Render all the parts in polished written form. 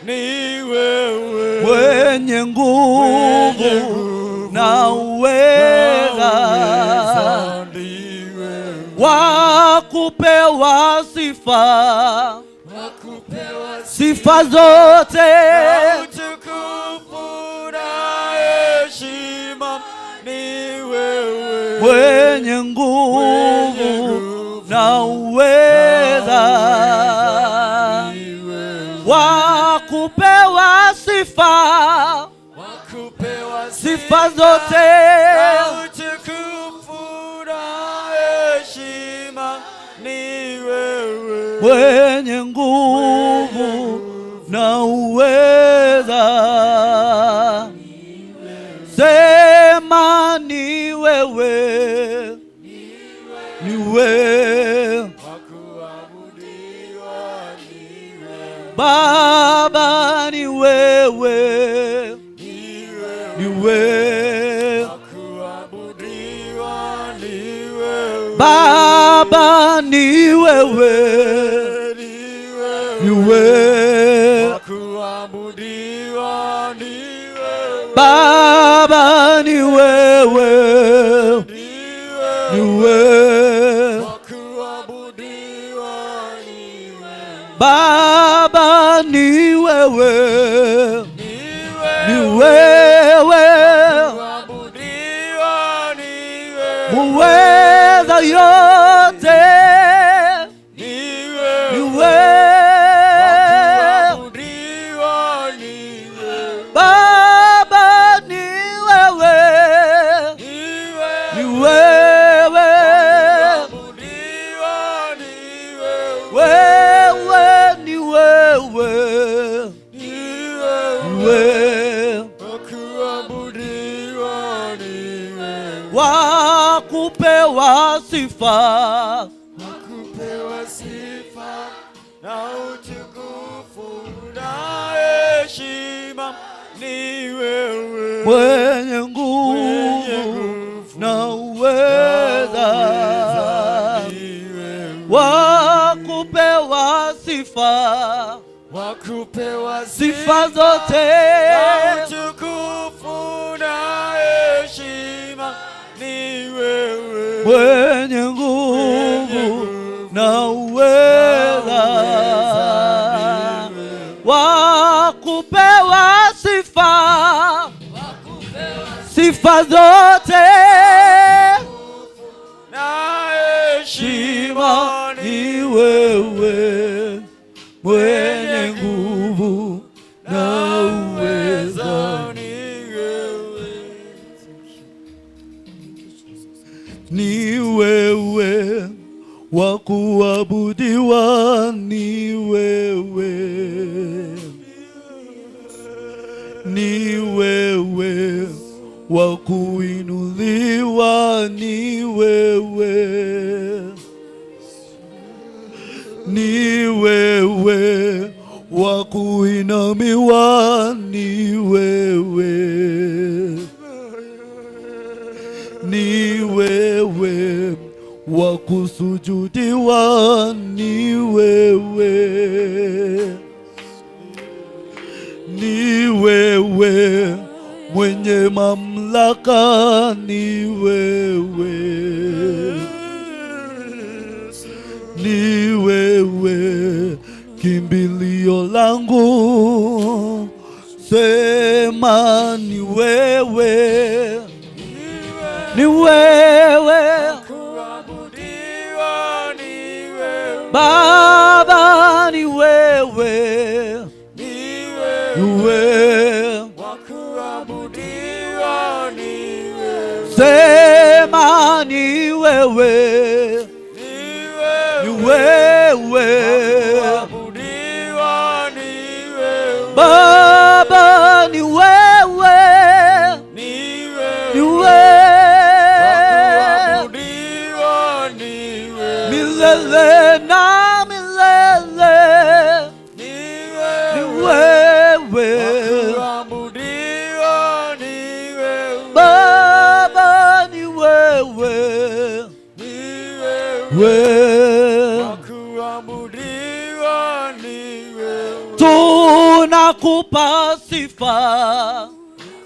Ni wewe mwenye nguvu na uweza, ni wewe wa kupewa sifa, wakupewa sifa zote. Utukufu na heshima ni wewe Mwenye nguvu na uweza, ni wewe wa kupewa sifa, wakupewa sifa zote. Na utukufu na heshima ni wewe Mwenye nguvu na uweza, sema ni wewe, ni wewe. Wakuabudiwa ni wewe. Baba, ni wewe, ni wewe ni wewe. Wakuabudiwa ni wewe. Baba, ni wewe, ni wewe ni wewe. Wakuabudiwa ni wewe. Baba, ni wewe, ni wewe ni wewe. Wakuabudiwa ni wewe. Baba, ni wewe, ni ni wewe wewe. Kuabudiwa ni wewe. Muweza yote, ni ni wewe wewe. Kuabudiwa ni wewe. Baba, ni wewe, ni wewe ni wewe. Kuabudiwa ni wewe. Wewe ni wewe, ni wewe ni wewe. Kuabudiwa ni wewe. Wa kupewa sifa, Wakupewa sifa na utukufu na heshima ni wewe. Mwenye Mwenye nguvu nguvu na uweza, ni wewe. Wa kupewa sifa, Wakupewa sifa zote. Na utukufu na heshima ni wewe. Mwenye nguvu na uweza, wa kupewa sifa, sifa zote. Na Shima heshima ni wewe, mwenye nguvu na uweza. Ni wewe. Ni wewe wa kuabudiwa, ni wewe, ni wewe wa kuinuliwa, ni wewe, ni wewe wa kuinamiwa, ni wewe, ni wewe wa kusujudiwa, ni wewe, ni wewe mwenye mamlaka, ni wewe, ni wewe kimbilio langu, sema ni wewe, ni wewe. Kuabudiwa ni wewe. Baba, ni wewe, ni wewe ni wewe. Wa kuabudiwa ni wewe. Sema ni wewe, ni wewe ni wewe. Kuabudiwa ni wewe. Baba, ni wewe, ni wewe ni wewe. Kuabudiwa ni wewe. Milele na milele, ni ni wewe wewe. Kuabudiwa ni wewe. Baba, ni wewe, ni wewe wewe. Kuabudiwa ni wewe. Tunakupa sifa,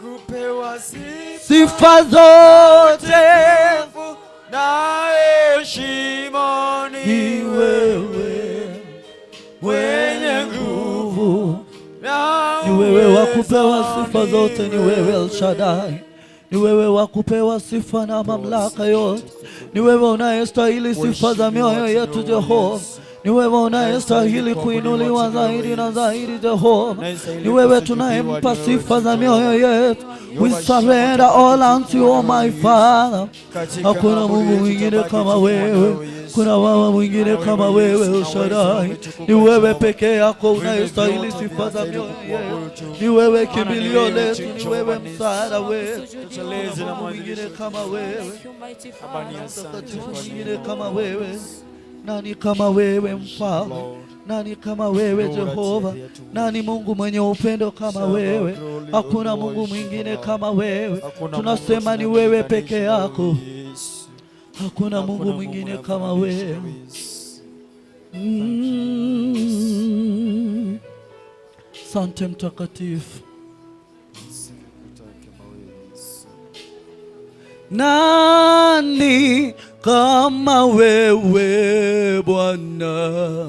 Kupewa sifa sifa zote na heshima ni ni wewe mwenye nguvu na ni wewe wa uweza kupewa sifa ni zote, ni wewe El Shaddai, ni wewe wa kupewa sifa na mamlaka yote, ni wewe unayestahili sifa za mioyo yetu Jehova. Ni wewe unayestahili kuinuliwa zaidi na zaidi Jehova. Ni wewe tunayempa sifa za mioyo yetu. We surrender all unto you, oh my Father. Hakuna Mungu mwingine kama wewe, kuna Baba mwingine kama wewe El Shaddai. Ni wewe peke yako unayestahili sifa za mioyo yetu. Ni wewe kimbilio letu, ni wewe msaada wetu. Tuteleze na Mungu mwingine kama wewe, mtakatifu mwingine kama wewe. Nani kama wewe Mfalme? Nani kama wewe Jehova? Nani Mungu mwenye upendo kama wewe? Hakuna Mungu mwingine kama wewe. Tunasema ni wewe peke yako. Hakuna Mungu mwingine kama wewe. Sante Mtakatifu. Nani kama wewe Bwana?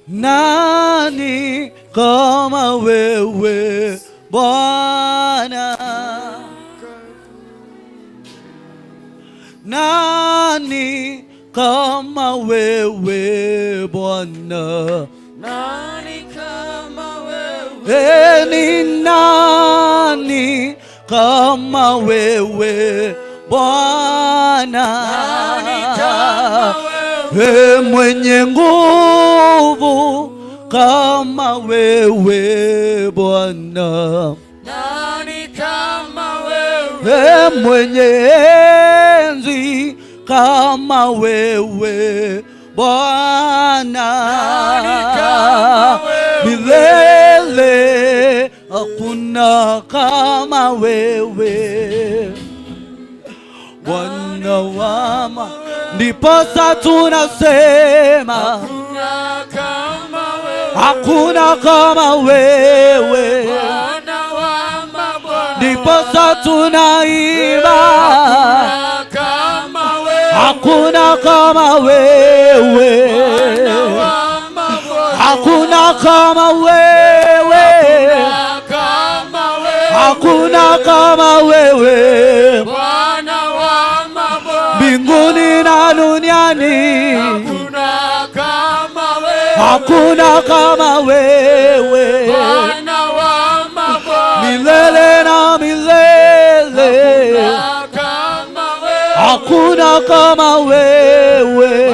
Nani kama wewe Bwana? Nani kama wewe Bwana? Nani kama wewe? Ni nani kama wewe Bwana? Nani kama wewe? Mwenye nguvu kama wewe Bwana. Nani kama wewe? Mwenye enzi kama wewe Bwana. Nani kama wewe? Milele hakuna kama wewe Bwana wama, ndiposa tunasema Hakuna kama wewe. Hakuna kama wewe, Bwana wa mabwana. Ndiposa tunaimba Hakuna kama wewe. Hakuna kama wewe, Bwana wa mabwana. Hakuna kama wewe, Hakuna kama wewe. Hakuna kama wewe, Bwana wa mabwana. Mbinguni na duniani, Hakuna kama wewe. Hakuna kama wewe, Bwana wa mabwana. Milele na milele, Hakuna kama wewe. Hakuna kama wewe,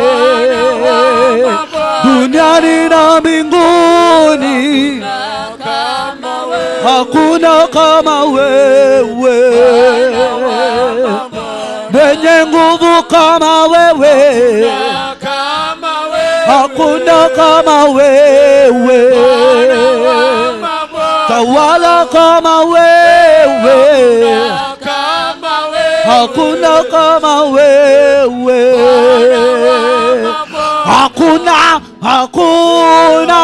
duniani na mbinguni, Kama wewe. Hakuna kama wewe, mwenye nguvu kama wewe, Kama wewe. Hakuna kama wewe, tawala kama wewe, Kama wewe. Hakuna kama wewe, hakuna, hakuna,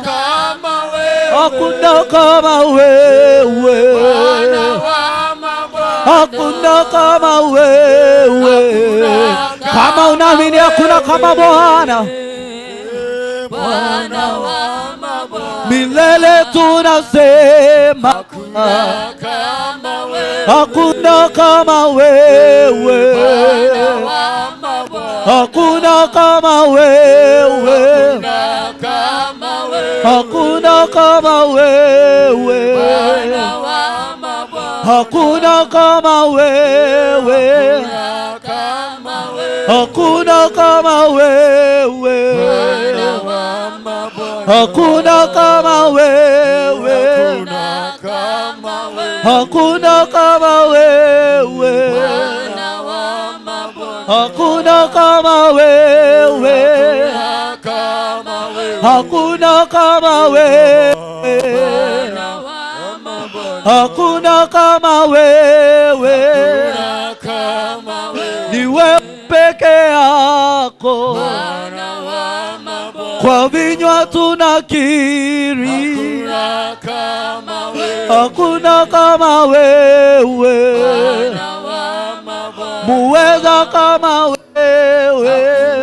Kama wewe. Hakuna kama wewe, hakuna kama wewe. Kama unaamini hakuna kama Bwana, Bwana wa mabwana. Milele tunasema Hakuna kama wewe. Hakuna kama wewe, Bwana wa mabwana. Hakuna kama wewe, Hakuna kama wewe. Hakuna kama wewe, Bwana wa mabwana. Hakuna kama wewe, Hakuna kama wewe. Hakuna kama wewe, Bwana wa mabwana. Hakuna kama wewe, Hakuna kama wewe. Hakuna kama wewe, Bwana wa mabwana. Hakuna kama wewe, Hakuna kama wewe. Hakuna kama wewe, Bwana wa mabwana. Hakuna kama wewe, Hakuna kama wewe. Ni wewe peke yako, Bwana wa mabwana. Kwa vinywa tunakiri, Hakuna kama wewe. Hakuna kama wewe, Bwana wa mabwana. Muweza kama wewe,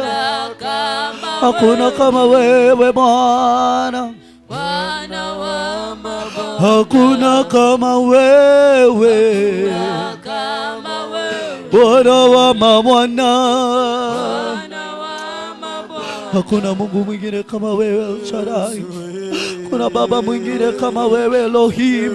Hakuna kama hakuna kama wewe Bwana, Bwana wa mabwana. Hakuna kama wewe, Hakuna kama wewe. Bwana wa mabwana. Bwana wa mabwana. Hakuna Mungu mwingine kama wewe, El Shaddai. Kuna baba mwingine kama wewe, Elohim.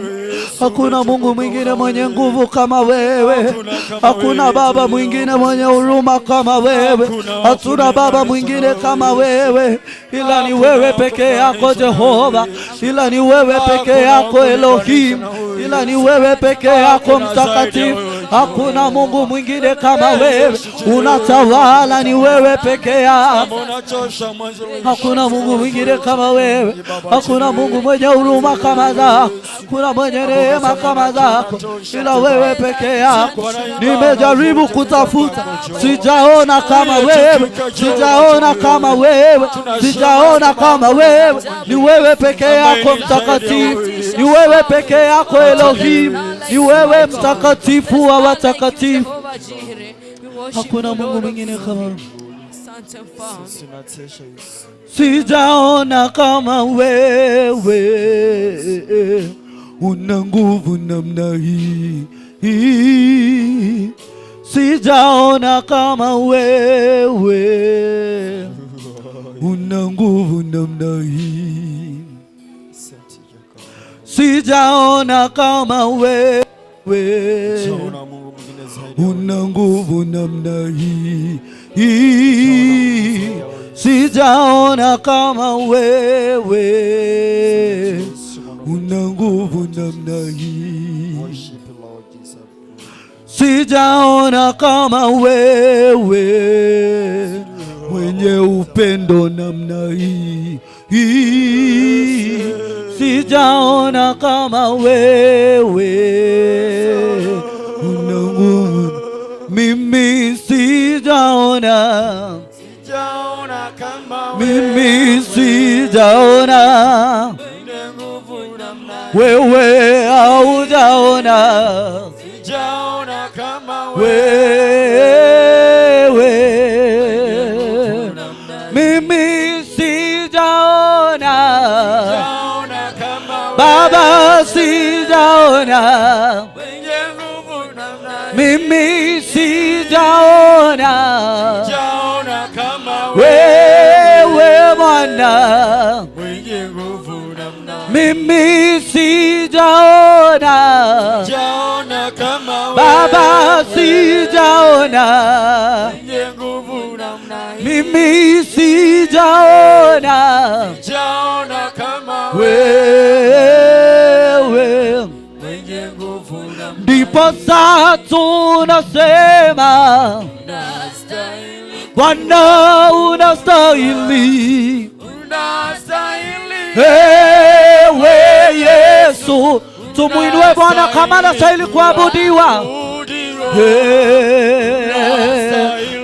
Hakuna Mungu mwingine mwenye nguvu kama wewe. Hakuna baba mwingine mwenye huruma kama wewe. Hatuna baba mwingine kama wewe, ila ni wewe peke yako Jehova, ila ni wewe peke yako Elohim, ila ni wewe peke yako Mtakatifu. Hakuna Mungu mwingine kama wewe, unatawala, ni wewe peke yako. Unachosha mwanzo. Hakuna Mungu mwingine kama wewe, hakuna Mungu mwenye huruma kama zako, kuna mwenye rehema kama zako, ila wewe peke yako. Nimejaribu kutafuta, sijaona kama wewe, sijaona kama wewe, sijaona kama wewe. Ni wewe peke yako Mtakatifu, ni wewe peke yako Elohim, ni wewe Mtakatifu wa watakatifu. Hakuna Mungu mwingine kama wewe. Asante Mfalme. Tunatesha Yesu. Sijaona kama wewe una nguvu namna hii. Sijaona kama wewe una nguvu namna hii. Asante Jacob. Sijaona kama wewe Sijaona Mungu mwingine zaidi ya wewe. Una nguvu namna hii. Sijaona kama wewe Yesu, Bwana. Una nguvu namna hii. Worship you, Lord Jesus. Sijaona kama wewe mwenye upendo namna hii. Sijaona kama wewe una nguvu. Mimi sijaona, Sijaona kama mimi sijaona, mwenye nguvu namna. Wewe haujaona. Sijaona kama Wewe, mimi sijaona, Sijaona kama Baba, sijaona, mwenye nguvu namna. Mimi sijaona, Sijaona kama wewe Mwana, mwenye nguvu namna. Mimi sijaona, Sijaona kama Baba, sijaona, mwenye nguvu namna. Mimi sijaona Sijaona kama wewe, mwenye nguvu namna. Ndipo sasa tunasema Unastahili, Bwana unastahili, unastahili, ewe Yesu. Tumuinue Bwana kama anastahili kuabudiwa. Udiwa. Eh,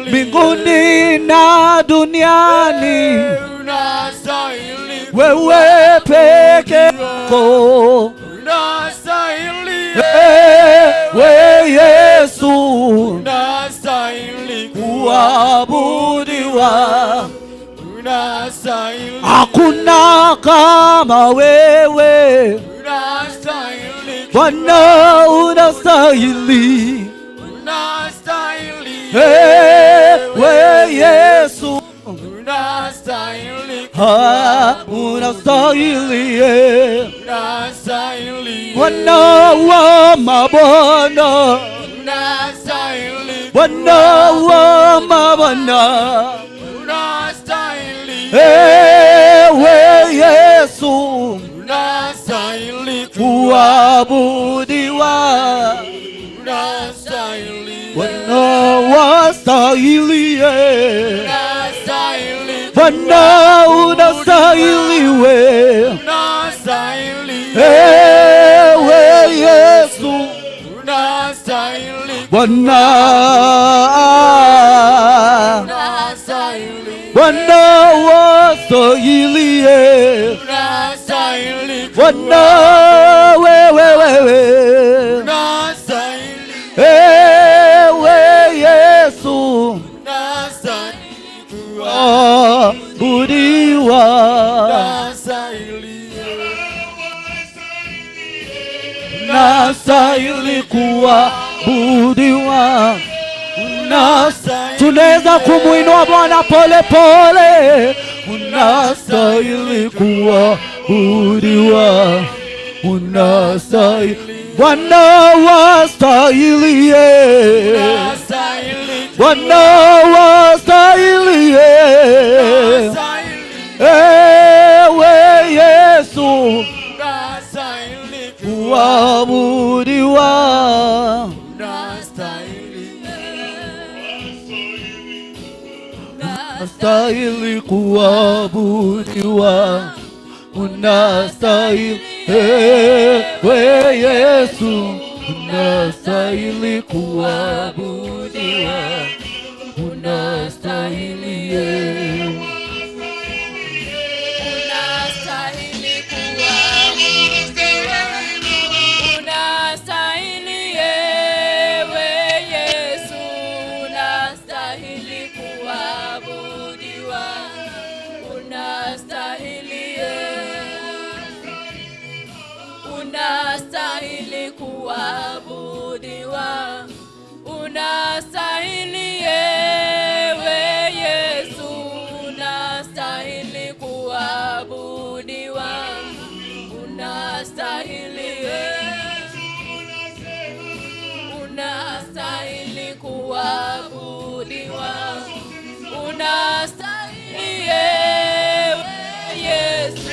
mbinguni na duniani, Unastahili, wewe peke yako, unastahili, ewe Yesu, unastahili, kuabudiwa. Unastahili, Hakuna kama wewe, unastahili, Bwana unastahili, unastahili, ewe Yesu, unastahili, ah, unastahili, eh. Unastahili, Bwana wa mabwana, unastahili, Bwana wa mabwana, unastahili, ewe Yesu, unastahili, kuabudiwa, unastahili, Bwana wastahili, eh. unastahili, Bwana unastahili we, unastahili, ewe Yesu, unastahili, Bwana, unastahili, Bwana wastahili. Unastahili ye. Unastahili Bwana wewe wewe. Unastahili. Ewe Yesu. Unastahili Kuabudiwa. Unastahili. Unastahili kuabudiwa. Tunaweza kumuinua Bwana pole pole. Unastahili kuabudiwa. Unastahili Bwana, wastahili ye. Unastahili. Bwana wastahili ye. Ewe Yesu. Unastahili. Kuabudiwa. Unastahili. Unastahili kuabudiwa. Unastahili ewe Yesu, unastahili kuabudiwa. Unastahili ye. Unastahili kuabudiwa. Unastahili ewe Yesu, unastahili kuabudiwa. Unastahili unastahili kuabudiwa. Unastahili ewe Yesu, unastahili kuabudiwa. Unastahili unastahili kuabudiwa. Unastahili ewe Yesu,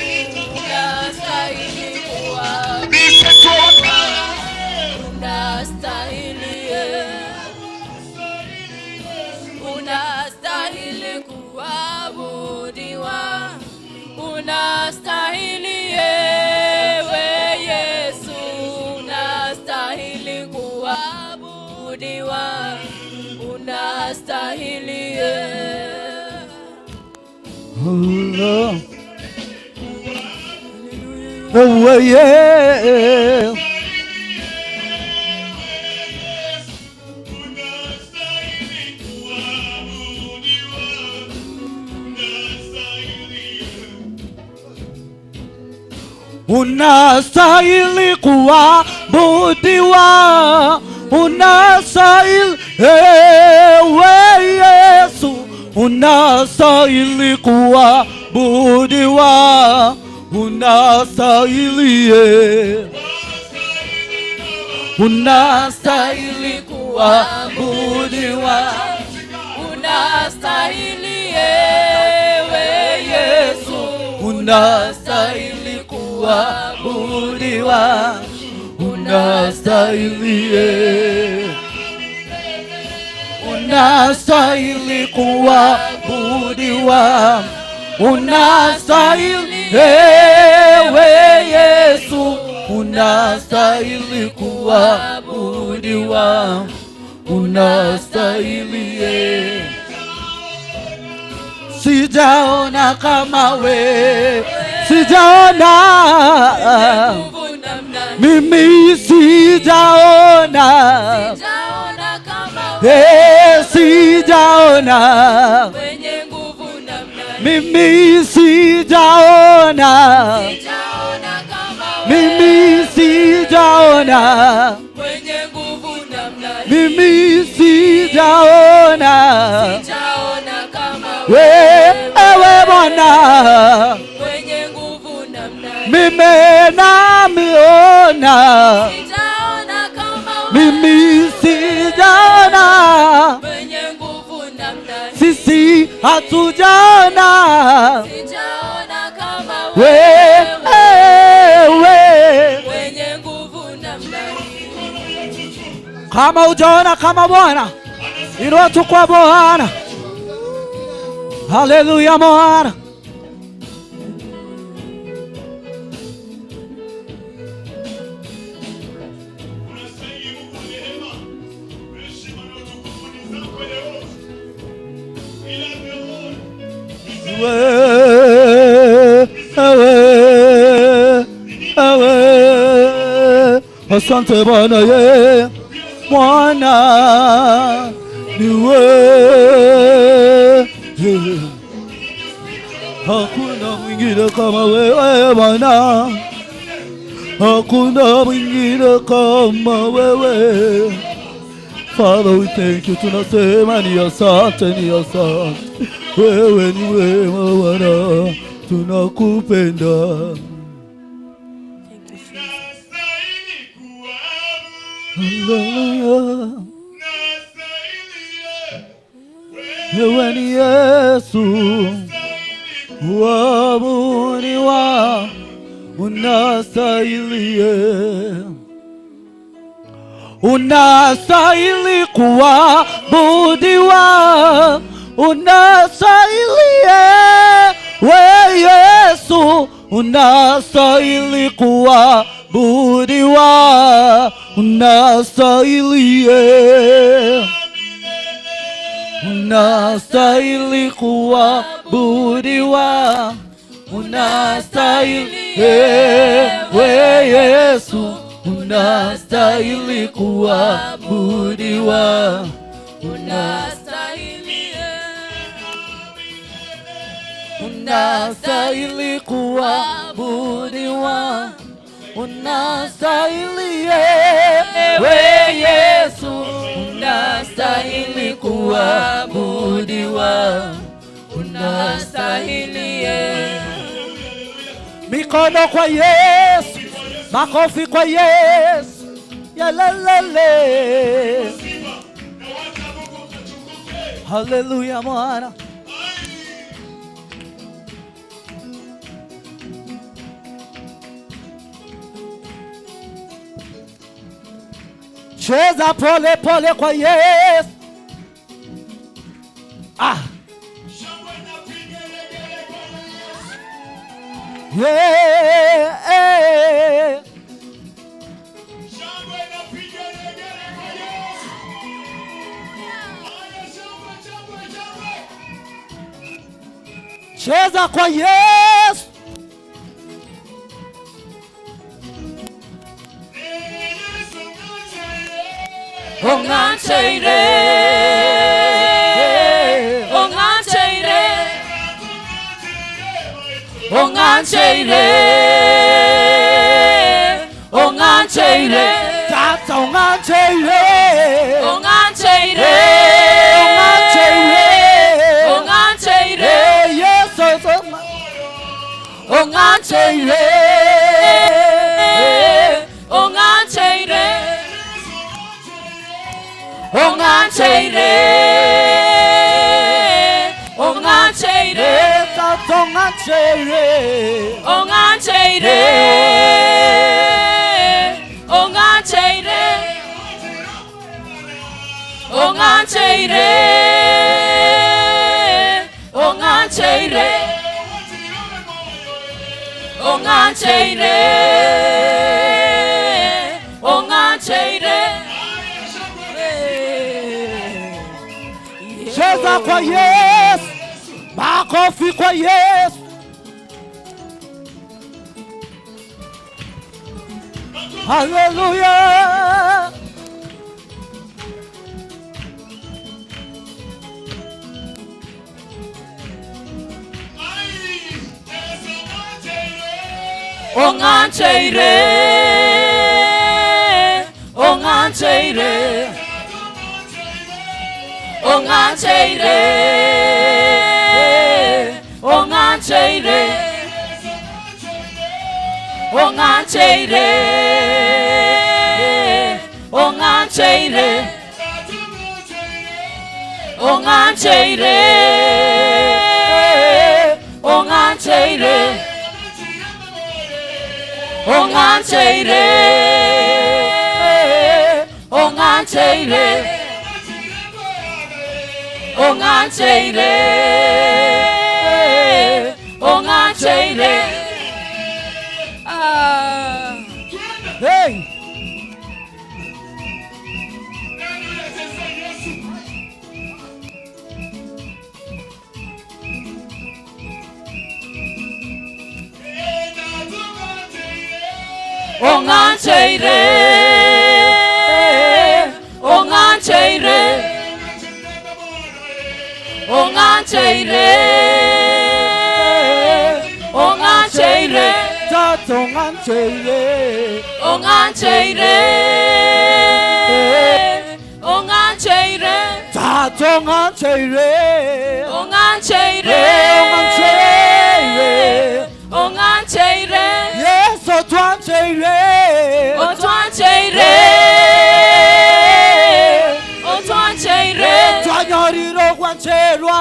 unastahili kuabudiwa. Unastahili unastahili kuabudiwa. Unastahili ewe Yesu, unastahili kuabudiwa. Unastahili Allah. Ewe yeah. Unastahili kuabudiwa, unastahili ewe Yesu, unastahili kuabudiwa, unastahili ye. Unastahili kuabudiwa, Unastahili ewe Yesu, unastahili kuabudiwa, unastahili ye. Unastahili kuabudiwa, unastahili ewe Yesu, unastahili kuabudiwa, unastahili ye. Sijaona kama we, sijaona nguvu namna mimi, sijaona sijaona kama Eh, sijaona mwenye nguvu namna mimi, sijaona sijaona kama mimi, sijaona mwenye nguvu namna mimi, sijaona sijaona kama we ewe Bwana, mwenye nguvu namna mimi namiona sijaona kama mimi, sijaona mwenye nguvu namna sisi hatujaona sijaona kama wewe. Mwenye nguvu namna Kama hujaona kama Bwana, inua tu kwa Bwana. Haleluya Bwana. Unastahili Mungu wa rehema, heshima na utukufu ni zako Yehova. Ila Yehova, Wewe Asante Bwana ye Mwana ni wewe, hakuna mwingine kama wewe Bwana, hakuna mwingine kama wewe. Father, we thank you. Tunasema ni asante, ni asante. Wewe ni wema Bwana, tunakupenda. Hallelujah. Wewe ni Yesu, uabudiwa, unastahili, unastahili kuabudiwa, unastahili we Yesu, unastahili kuabudiwa, unastahili, unastahili kuabudiwa, unastahili we Yesu, unastahili kuabudiwa, Unastahili, unastahili kuabudiwa, unastahili we Yesu, unastahili kuabudiwa, unastahili. Mikono kwa Yesu, makofi kwa Yesu, yalalale. Haleluya Mwana. Cheza pole pole kwa Yesu. Ah. Yeah. Cheza kwa Yesu. Ongancheire, ongancheire, ongancheire, ongancheire, Tata ongancheire, ongancheire, ongancheire, ongancheire, Yesu ongancheire, ongancheire, ongancheire, ongancheire, Tata ongancheire, ongancheire, ongancheire, ongancheire, ongancheire, ongancheire, ongancheire. Cheza kwa Yesu, makofi kwa Yesu. Haleluya. Ongancheire, ongancheire, ongancheire, ongancheire, ongancheire, ongancheire, ongancheire, ongancheire, ongancheire, ongancheire, ongancheire, ongancheire. Ah. Hey. Ongancheire, Ongancheire, ongancheire, ongancheire, Tata ongancheire, ongancheire, ongancheire, Tata ongancheire, ongancheire, ongancheire, ongancheire, Yesu twancheire, otwancheire, otwancheire, twanyoriro gwancherwa,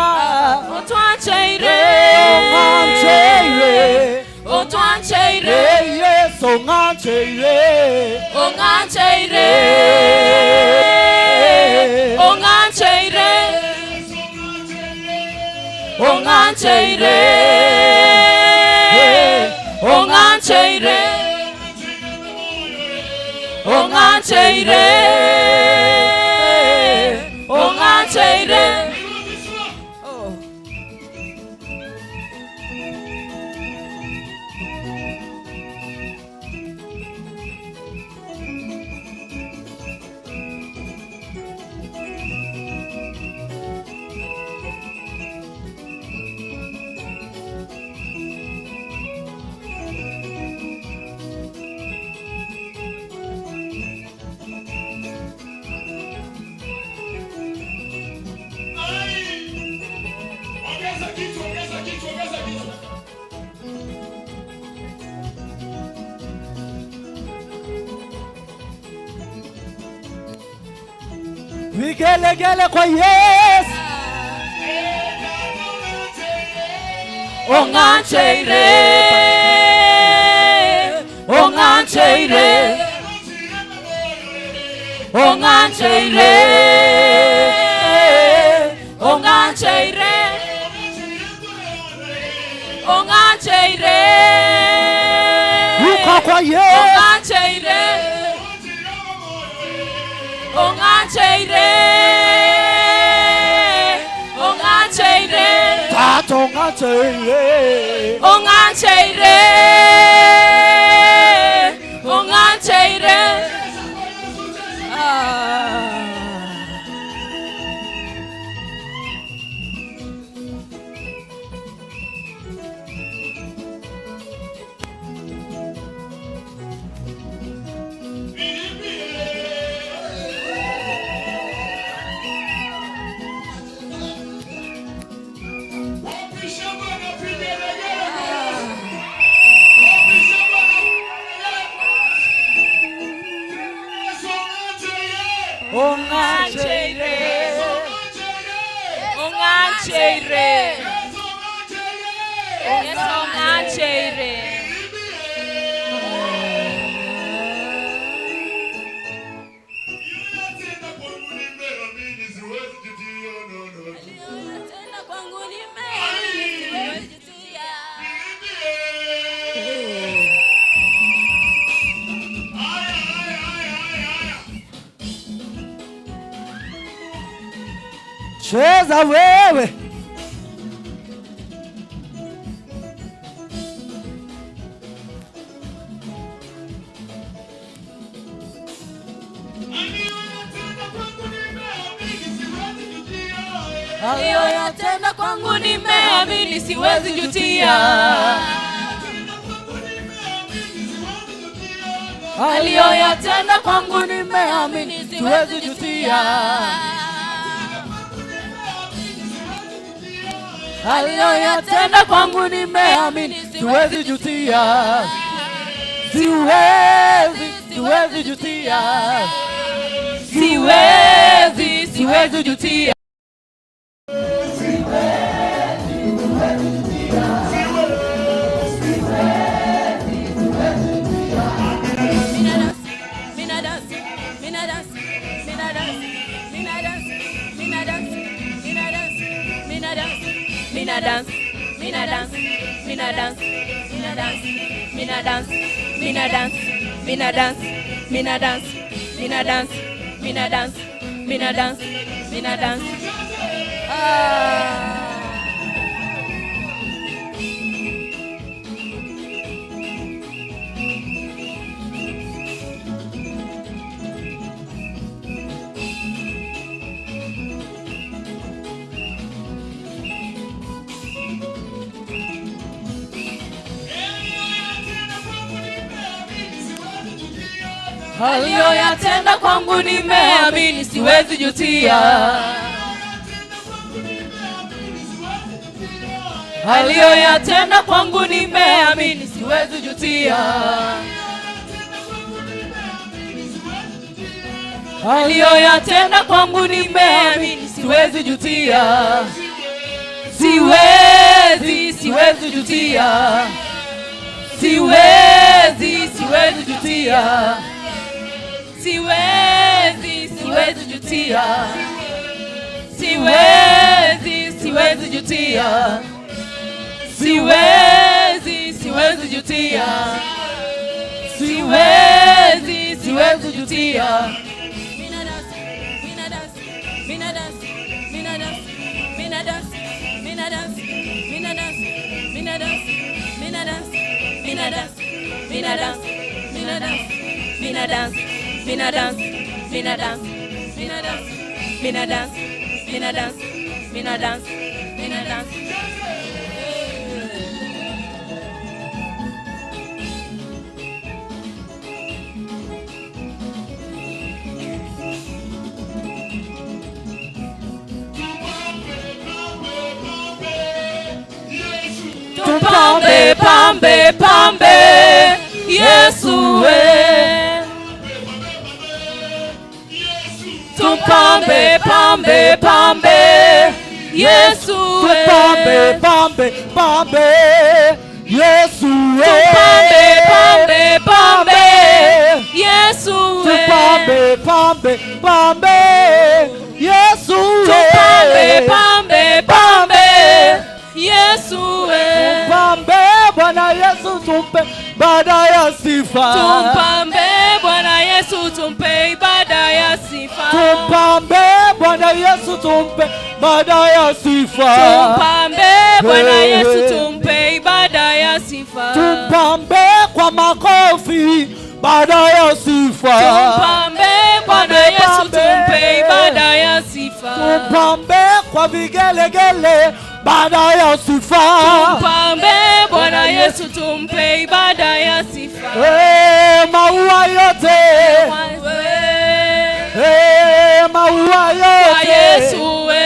otwancheire, ongancheire, otwancheire, Yesu ongancheire, ongancheire, ongancheire, ongancheire, ongancheire, ongancheire, ongancheire. Oh. Ongeza kitu, ongeza kitu, ongeza kitu. Vigelegele kwa Yesu. Ongancheire, ongancheire, ongancheire, ongancheire, ongancheire, Ruka kwa Yesu. Ongancheire, ongancheire, ongancheire, Tata ongancheire, ongancheire, ongancheire. Ah. Ongancheire, Ongancheire, Yesu ongancheire. Tena kwangu nimeamini, siwezi jutia. Cheza wewe. Aliyoyatenda kwangu nimeamini, siwezi jutia. Aliyoyatenda kwangu nimeamini, siwezi jutia. Aliyoyatenda kwangu nimeamini, siwezi jutia. Siwezi, siwezi jutia. Siwezi, siwezi jutia. Mina dance, mina dance, mina dance, mina dance, mina dance, mina dance, mina dance, mina dance, mina dance, mina dance, mina dance, mina dance, mina dance, mina dance, mina dance, mina dance, mina dance, mina dance, mina dance. Ah. Aliyoyatenda kwangu nimeamini, siwezi jutia. Aliyoyatenda kwangu nimeamini, siwezi jutia. Aliyoyatenda kwangu nimeamini, siwezi jutia. Siwezi, siwezi jutia. Siwezi, siwezi jutia. Siwezi, siwezi jutia. Siwezi, siwezi jutia. Siwezi, siwezi jutia. Siwezi, siwezi jutia. Mina dance, mina dance, mina dance, mina dance, mina dance, mina dance, mina dance, mina dance, mina dance, mina dance, mina dance, mina dance, mina dance, mina dance, mina dance, mina dance, mina dance, mina dance, mina dance, mina dance. Pambe, pambe, pambe, Yesu we. Tupambe, pambe, pambe, Yesu we. Tupambe, pambe, pambe, Yesu we. Tupambe, pambe, pambe, Yesu we. Tupambe, pambe, pambe, Yesu we. Tupambe, pambe, pambe, Yesu we. Tupambe Bwana Yesu, tumpe baada ya sifa. Tumpambe Bwana Yesu, tumpe ibada ya sifa. Tumpambe Bwana Yesu, tumpe baada ya sifa. Tumpambe Bwana Yesu, tumpe ibada ya sifa. Tumpambe kwa makofi baada ya sifa. Tumpambe Bwana Yesu, tumpe ibada ya sifa. Tumpambe kwa vigelegele baada ya sifa. Tumpambe Bwana Yesu, tumpe ibada ya sifa. Maua yote, maua yote kwa Yesu we,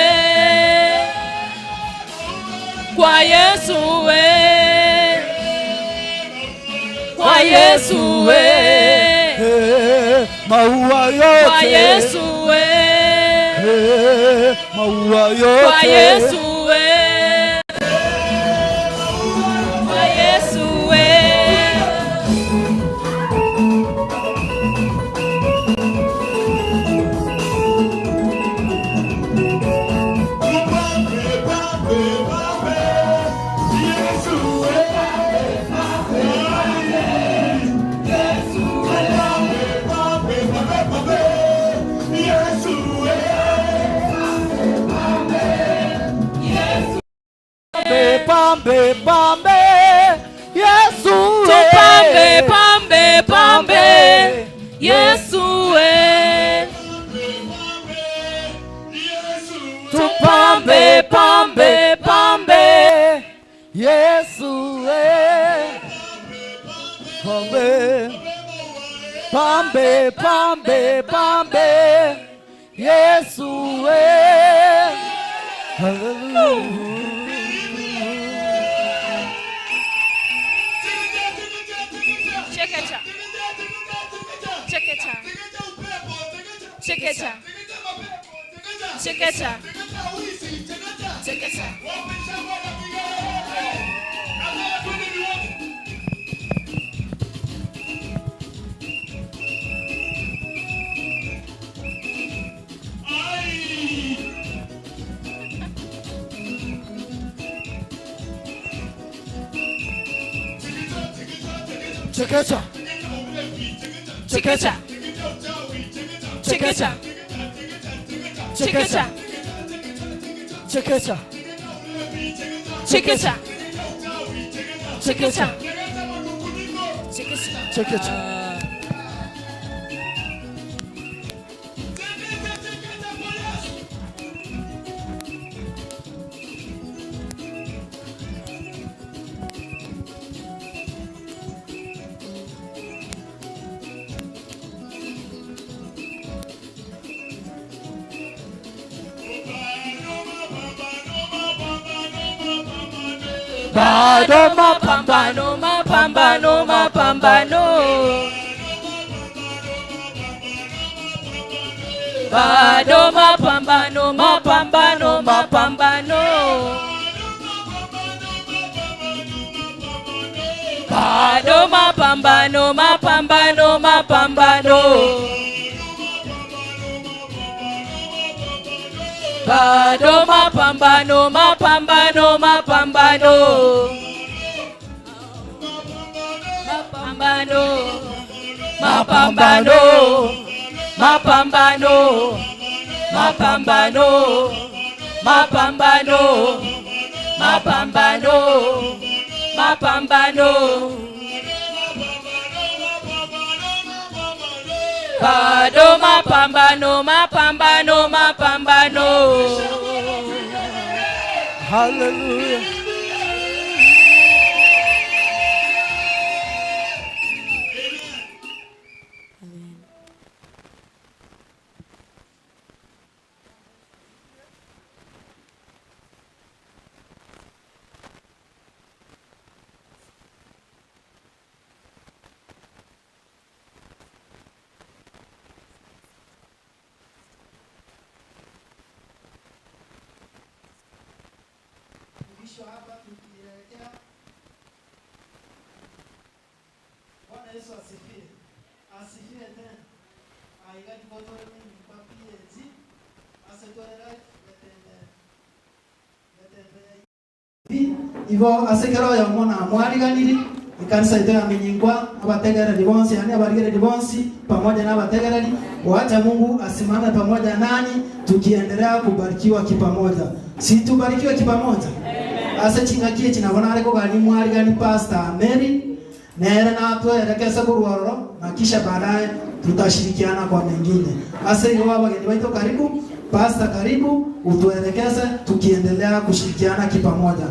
kwa Yesu we, kwa Yesu we, maua yote kwa Yesu we, maua yote kwa Yesu we, kwa Yesu we. Pambe, pambe, Yesu we. Tupambe, pambe, pambe, Yesu we. Tupambe, pambe, pambe, Yesu we. Pambe, pambe, pambe, pambe, Yesu we. Hallelujah. Chekecha. Chekecha. Chekecha. Chekecha. Chekecha. Chekecha. Chekecha. Chekecha. Chekecha. Chekecha. Chekecha. Chekecha. Chekecha. Chekecha. Bado mapambano, mapambano, mapambano. Bado mapambano, mapambano, mapambano. Bado mapambano, mapambano, mapambano. Bado mapambano, mapambano, mapambano. Mapambano, mapambano, mapambano, mapambano, mapambano, mapambano, mapambano. Bado mapambano, mapambano, mapambano. Hallelujah. Hapa tukielekea. Bwana Yesu asifiwe. Asifiwe tena. Aigati kotore mimi kwa PAG. Asetore life letembe. Letembe. Ivo asekero ya mwana mwariganiri ikanisa ito ya minyingwa abategereri bonsi yani abarigereri bonsi pamoja na abategereri, wacha Mungu asimame pamoja nanyi tukiendelea kubarikiwa kipamoja. Si tubarikiwe kipamoja? Ase chingakie chinabona ariko gani mwari gani Pastor Mary nere na tuelekeze kurwaro na kisha baadaye tutashirikiana kwa mengine. Ase hiyo wageni wetu karibu, Pastor karibu utuelekeze tukiendelea kushirikiana kipamoja.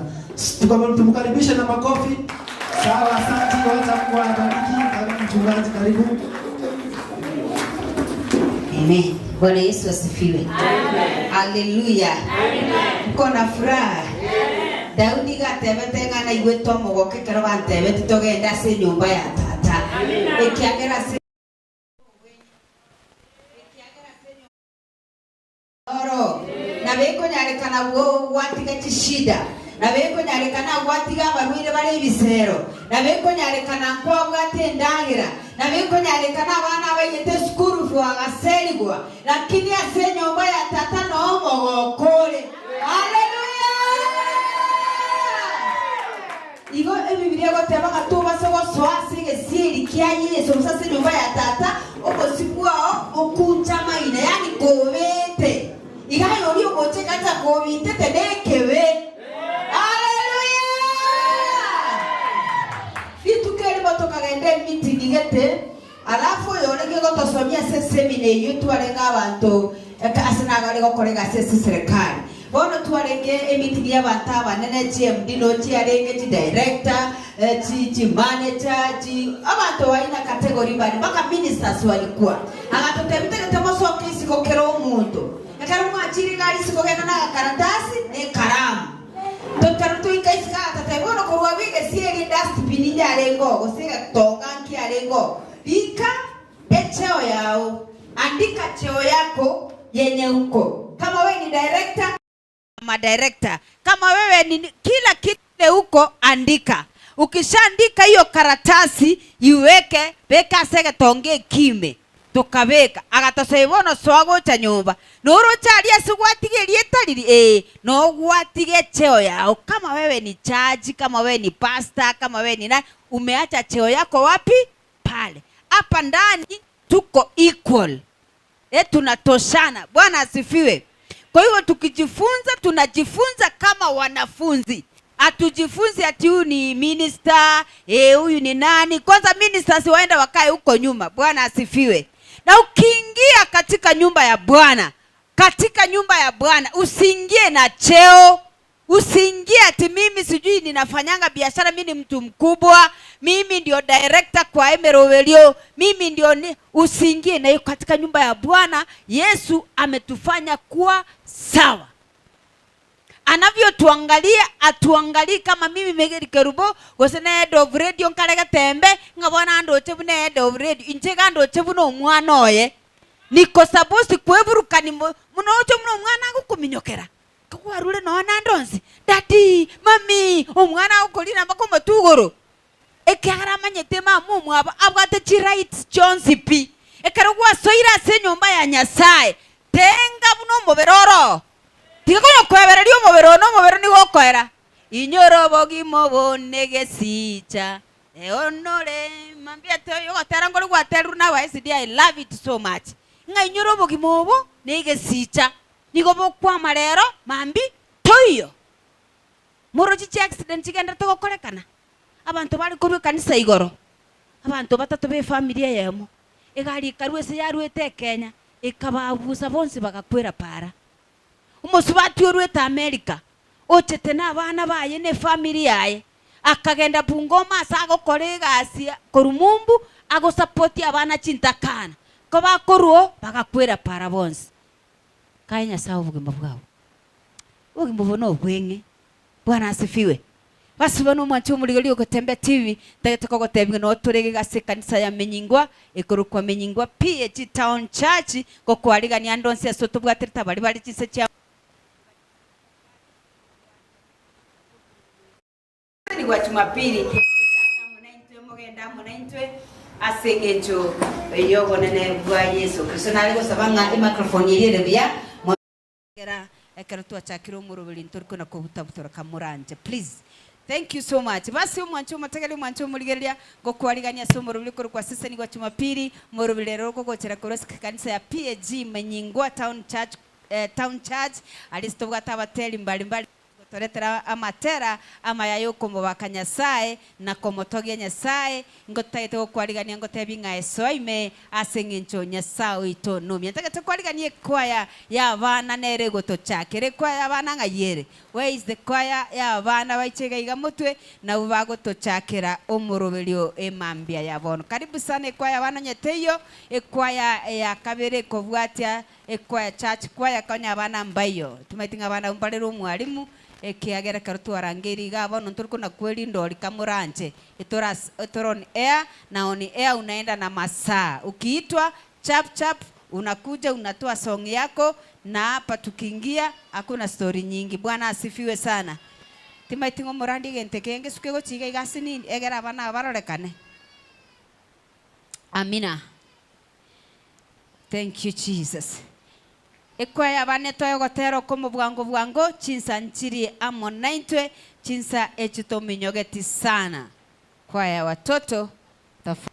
Tumkaribishe na makofi. Sawa, asante, wacha Mungu awabariki. Karibu mchungaji, karibu. Amen. Bwana Yesu asifiwe. Amen. Haleluya. Amen. Mko na furaha? Amen. Daudi gatebete ng'ana igwe tomogoke kero bantebete togenda ase nyumba ya tata. Ekiagera ase oro na bekonyarekana gwatiga chishida na bekonyarekana gwatiga abarwire bare ebisero na bekonyarekana nkwabwate endagira na bekonyarekana abana abaiyete sukuru bwagaserigwa, lakini ase nyumba ya tata no mogokore. Haleluya. Igo ebibilia goteba gatuba se gosoa se gesiri kia Yesu sase nyumba ya tata okosikwa okuncha maina yani kobete igayo ori ogoche kata kobite tenekewe. Haleluya. Vitu keri botokagende meeting gete alafu yoreke gotosomia se semina eyo twarenga abantu asinagari gokorega se serikali bono twarenge emeeting y'abantu abanene GMD no chiarenge chi director chi manager chi abantu waina category bali mpaka ministers walikuwa agatotebite temosoke isiko kero omuntu ekero mwachiri gari siko gena na karatasi ne karamu totarutu ikaisika tatebono korwa bige sieri dustbin yarengo gosiga tonga nkiarengo lika echeo yao, andika cheo yako yenye uko. Kama wewe ni director, madirector, kama wewe ni kila kitu huko andika. Ukishaandika hiyo karatasi iweke beka sege tonge kime tukabeka agatosebono swagocha nyumba noro charia sigwatigerie tariri no gwatige cheo yao. Kama wewe ni charge, kama wewe ni pastor, kama wewe ni nani, umeacha cheo yako wapi? Pale. Hapa ndani tuko equal. Tunatoshana. Bwana asifiwe. Kwa hivyo tukijifunza, tunajifunza kama wanafunzi. Hatujifunzi ati huyu ni minister, huyu ni nani. Kwanza ministers waenda wakae huko nyuma. Bwana asifiwe. Na ukiingia katika nyumba ya Bwana, katika nyumba ya Bwana usiingie na cheo. Usiingie ati mimi sijui ninafanyanga biashara, mimi ni mtu mkubwa, mimi ndio director kwa Emerovelio, mimi ndio ni. Usiingie na hiyo katika nyumba ya Bwana. Yesu ametufanya kuwa sawa. Anavyotuangalia atuangalii kama mimi Megeri Kerubo gose na head of radio nkarega tembe ngabona ndoche buna head of radio inche gandoche buna omwana oye. Niko supposed kweburukani munocho muno omwana agokominyokera. Kwarure nona ndonsi daddy mami omwana agokorira mpaka omotugoro. Ekiagera amanyete mama omwabo abwate chi rights chionsi pi. Ekero gwasoire ase enyomba ya Nyasaye tenga buna omobere oro. Tiga konya kwebereria omobere ono omobere nigo okoera. Inyoro obogima obone gesicha eonore mambia toyo gotera ngori gwateruru na aba SDA. I love it so much. Ng'a inyoro obogima obo negesicha nigo bokwama rero mambi toiyo. Morochi chi accident chigenderete gokorekana. Abanto bari korwa ekanisa igoro. Abanto batato be familia yemo. Egari ekarwa ase yarwete Kenya ekababusa bonsi bagakwera para. Omosubati orwete America ochete na abana baye ne family yaye akagenda Bungoma ase agokora egasi korwa mumbu agosapoti abana chintakana ko bakorwo bagakwera para bonsi. Kae Nyasaye obogima bwabo. Obogima obo nobweng'e. Bwana asifiwe. Basi bano omwanchi omorigori ogotembe TV tagete kogotebia no torege ase kanisa ya Menyingwa ekorokwa Menyingwa PH Town Church gokwarigania ndonsi ase tobwaterete bari bari chise chia ni gwa Jumapili muchaka munaintwe mugenda munaintwe ase eng'encho eyobonene bwa Yesu Kristo. Nare gosaba ng'a emicrophone ere buya mwegera ekero twachakire omoroberi ntoriko na kobutabutora kamuranje please. Thank you so much. Basi omwancho omotegeri omwancho omorigereria gokwarigania ase omoroberi korokwa seseni gwa Jumapili moroberi rero gogochera korwa kanisa ya PAG Menyingwa Town Church Town Church alisto bwata abateri mbalimbali gotoretera amatera amayayo komobaka Nyasaye na komotogia Nyasaye ngotagete gokwarigania ngotebi ng'a esoime ase eng'encho Nyasaye oito nomia. Ntagete kwarigania ekwaya ya abana nere gotochakere ekwaya ya abana ng'a yere. Where is the choir ya abana baichega iga motwe nabo bagotochakera omoroberio emambia ya bono. Karibu sana ekwaya abana nyeteyo ekwaya ya kabere kobwatia ekwaya church kwaya konya abana mbayo tumaitinga abana mbarere omwarimu ekiagera kero twarangeri iga bono ntoriko na kweri ndori kamuranje etora on air na on air unaenda na masaa ukiitwa chap chap unakuja unatoa song yako na hapa tukiingia hakuna story nyingi. Bwana asifiwe sana. Timaitingo murandi gente kenge suke gochiga igasi nini egera abana barorekane. Amina. Thank you Jesus. Ekwaya abane toyo gotero komo bwango bwango chinsa nchiri amo naintwe chinsa echito minyogeti sana. Kwaya watoto tafadhali.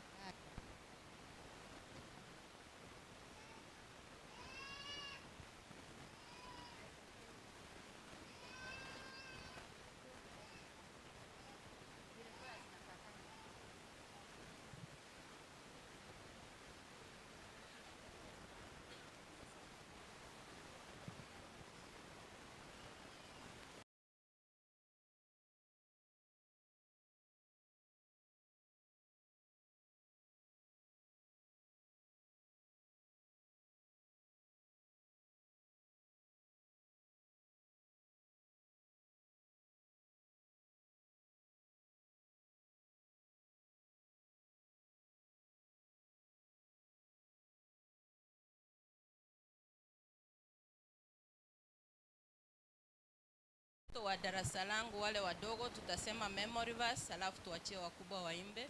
Wa darasa langu wale wadogo tutasema memory verse, alafu tuachie wakubwa waimbe.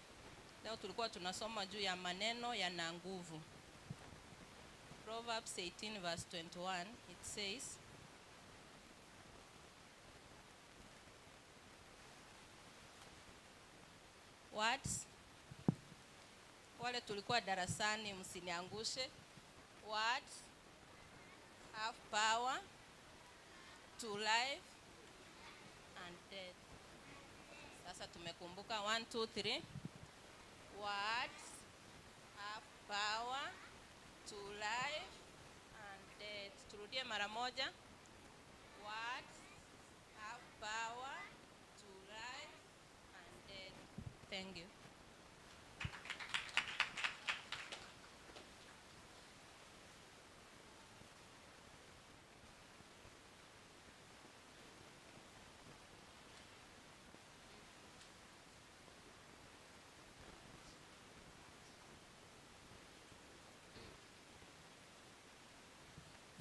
Leo tulikuwa tunasoma juu ya maneno yana nguvu. Proverbs 18 verse 21, it says, words, wale tulikuwa darasani msiniangushe. Words have power to life and death. Sasa tumekumbuka 1 2 3. Words have power to life and death. Turudie mara moja. Words have power to life and death. Thank you.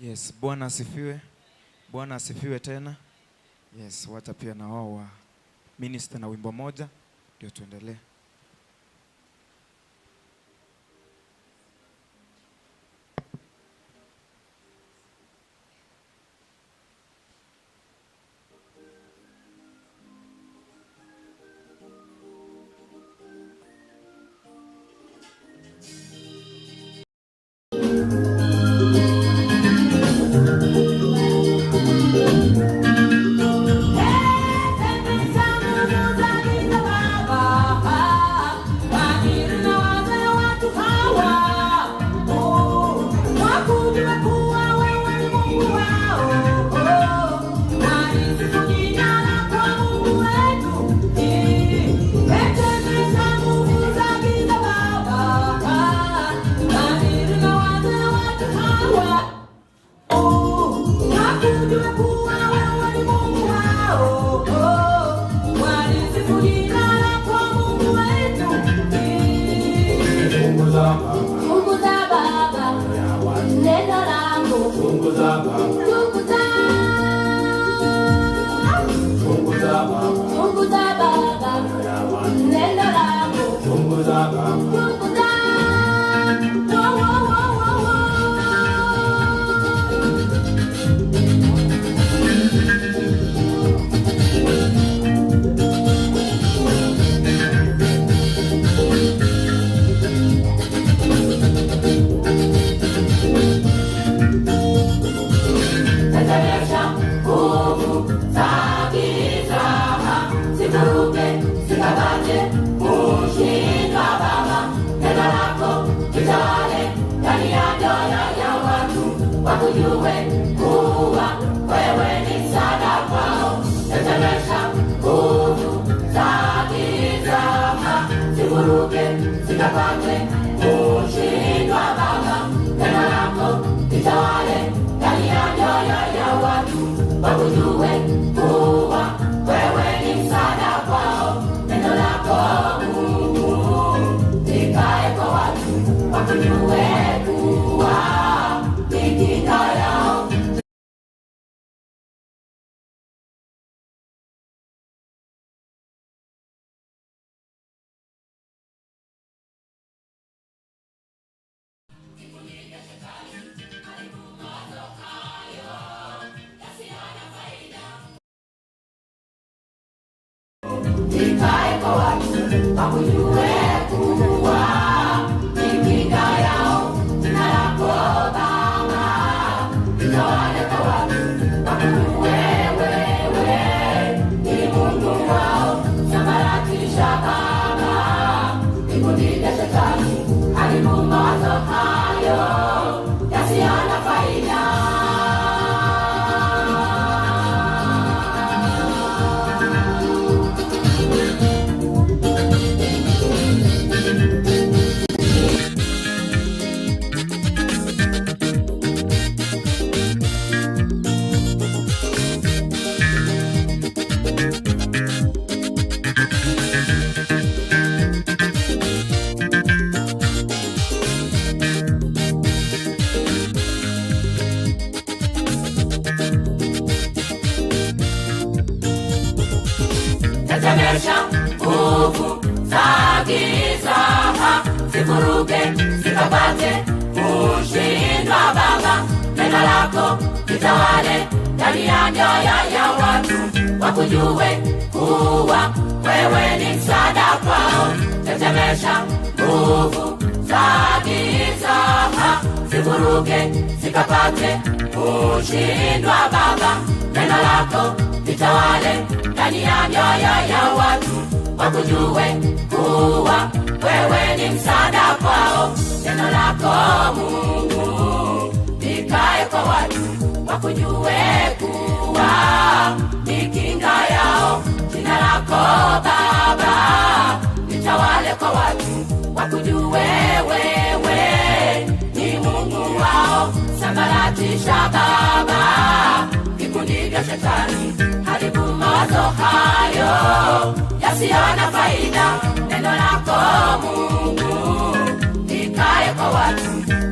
Yes, Bwana asifiwe. Bwana asifiwe tena. Yes, wacha pia na wao wa minister na wimbo moja ndio tuendelee.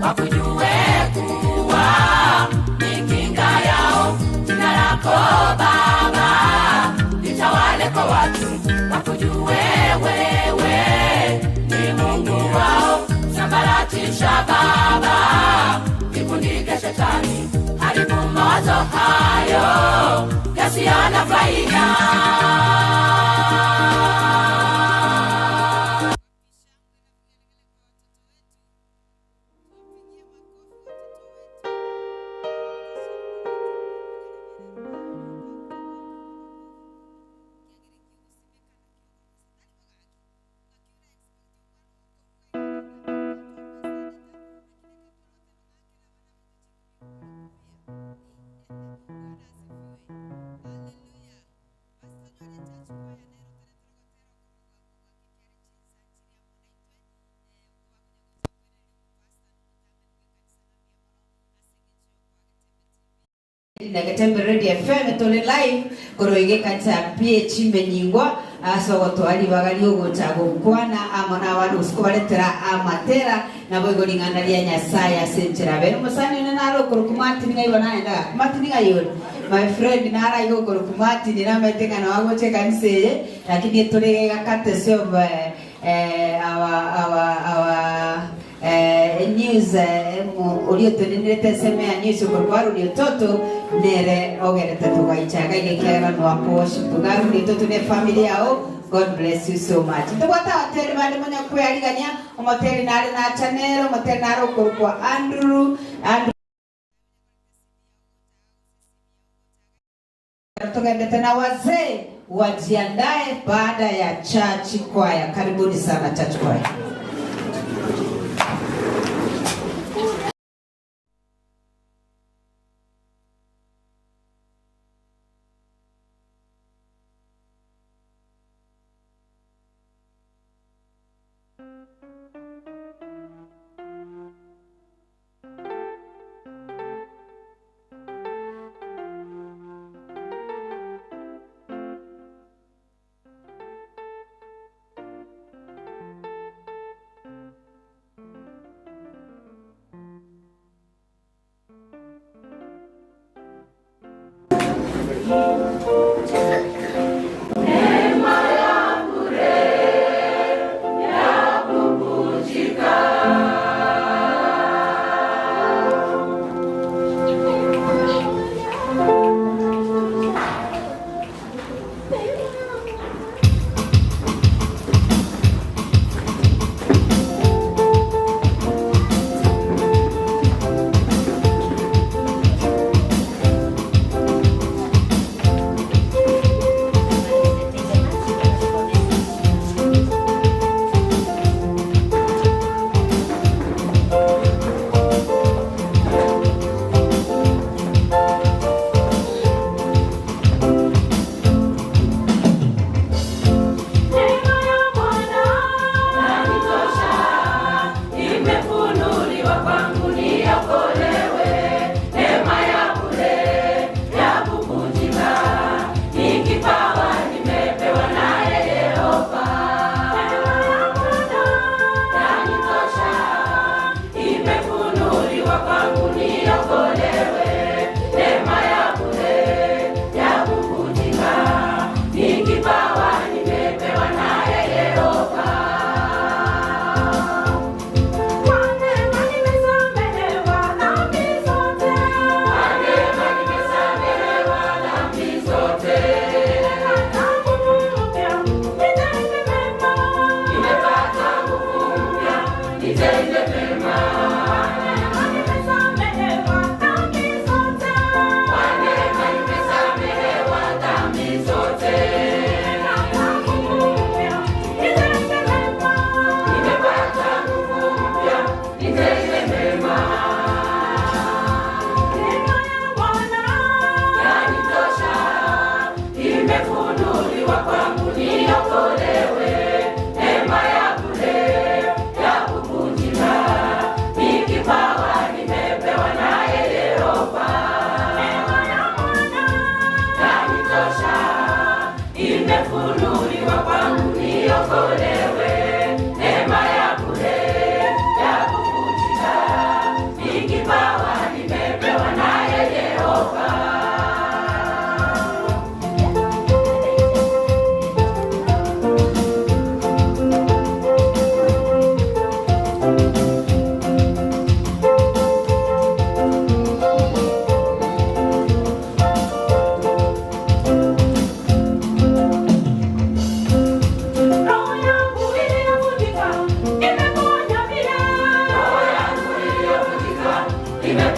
Wakujue kuwa Nagatembe Radio FM tuli live koroige kanisa PH menyingwa aso gotwari bagali ogocha gokwana amona abantu usiku baletera amatera nabo igolingana lya Nyasaye asenchera bero musani ne naro kurukumati ninga ibona enda kumati ninga yori my friend nara igo kurukumati ni nametenga na wagoche kanisa ye lakini tuli gakate sio our news uliotuninirete seme ya news ukorwaru uliototo nere ogerete tugaichaga igekera no aposho tugaru uliototo ne family yao. God bless you so much. Tugwata hoteli bali munya kuyariganya omoteli nare na chanero omoteli naro kwa Andrew tugendete na wazee wajiandae baada ya church choir. Karibuni sana church choir.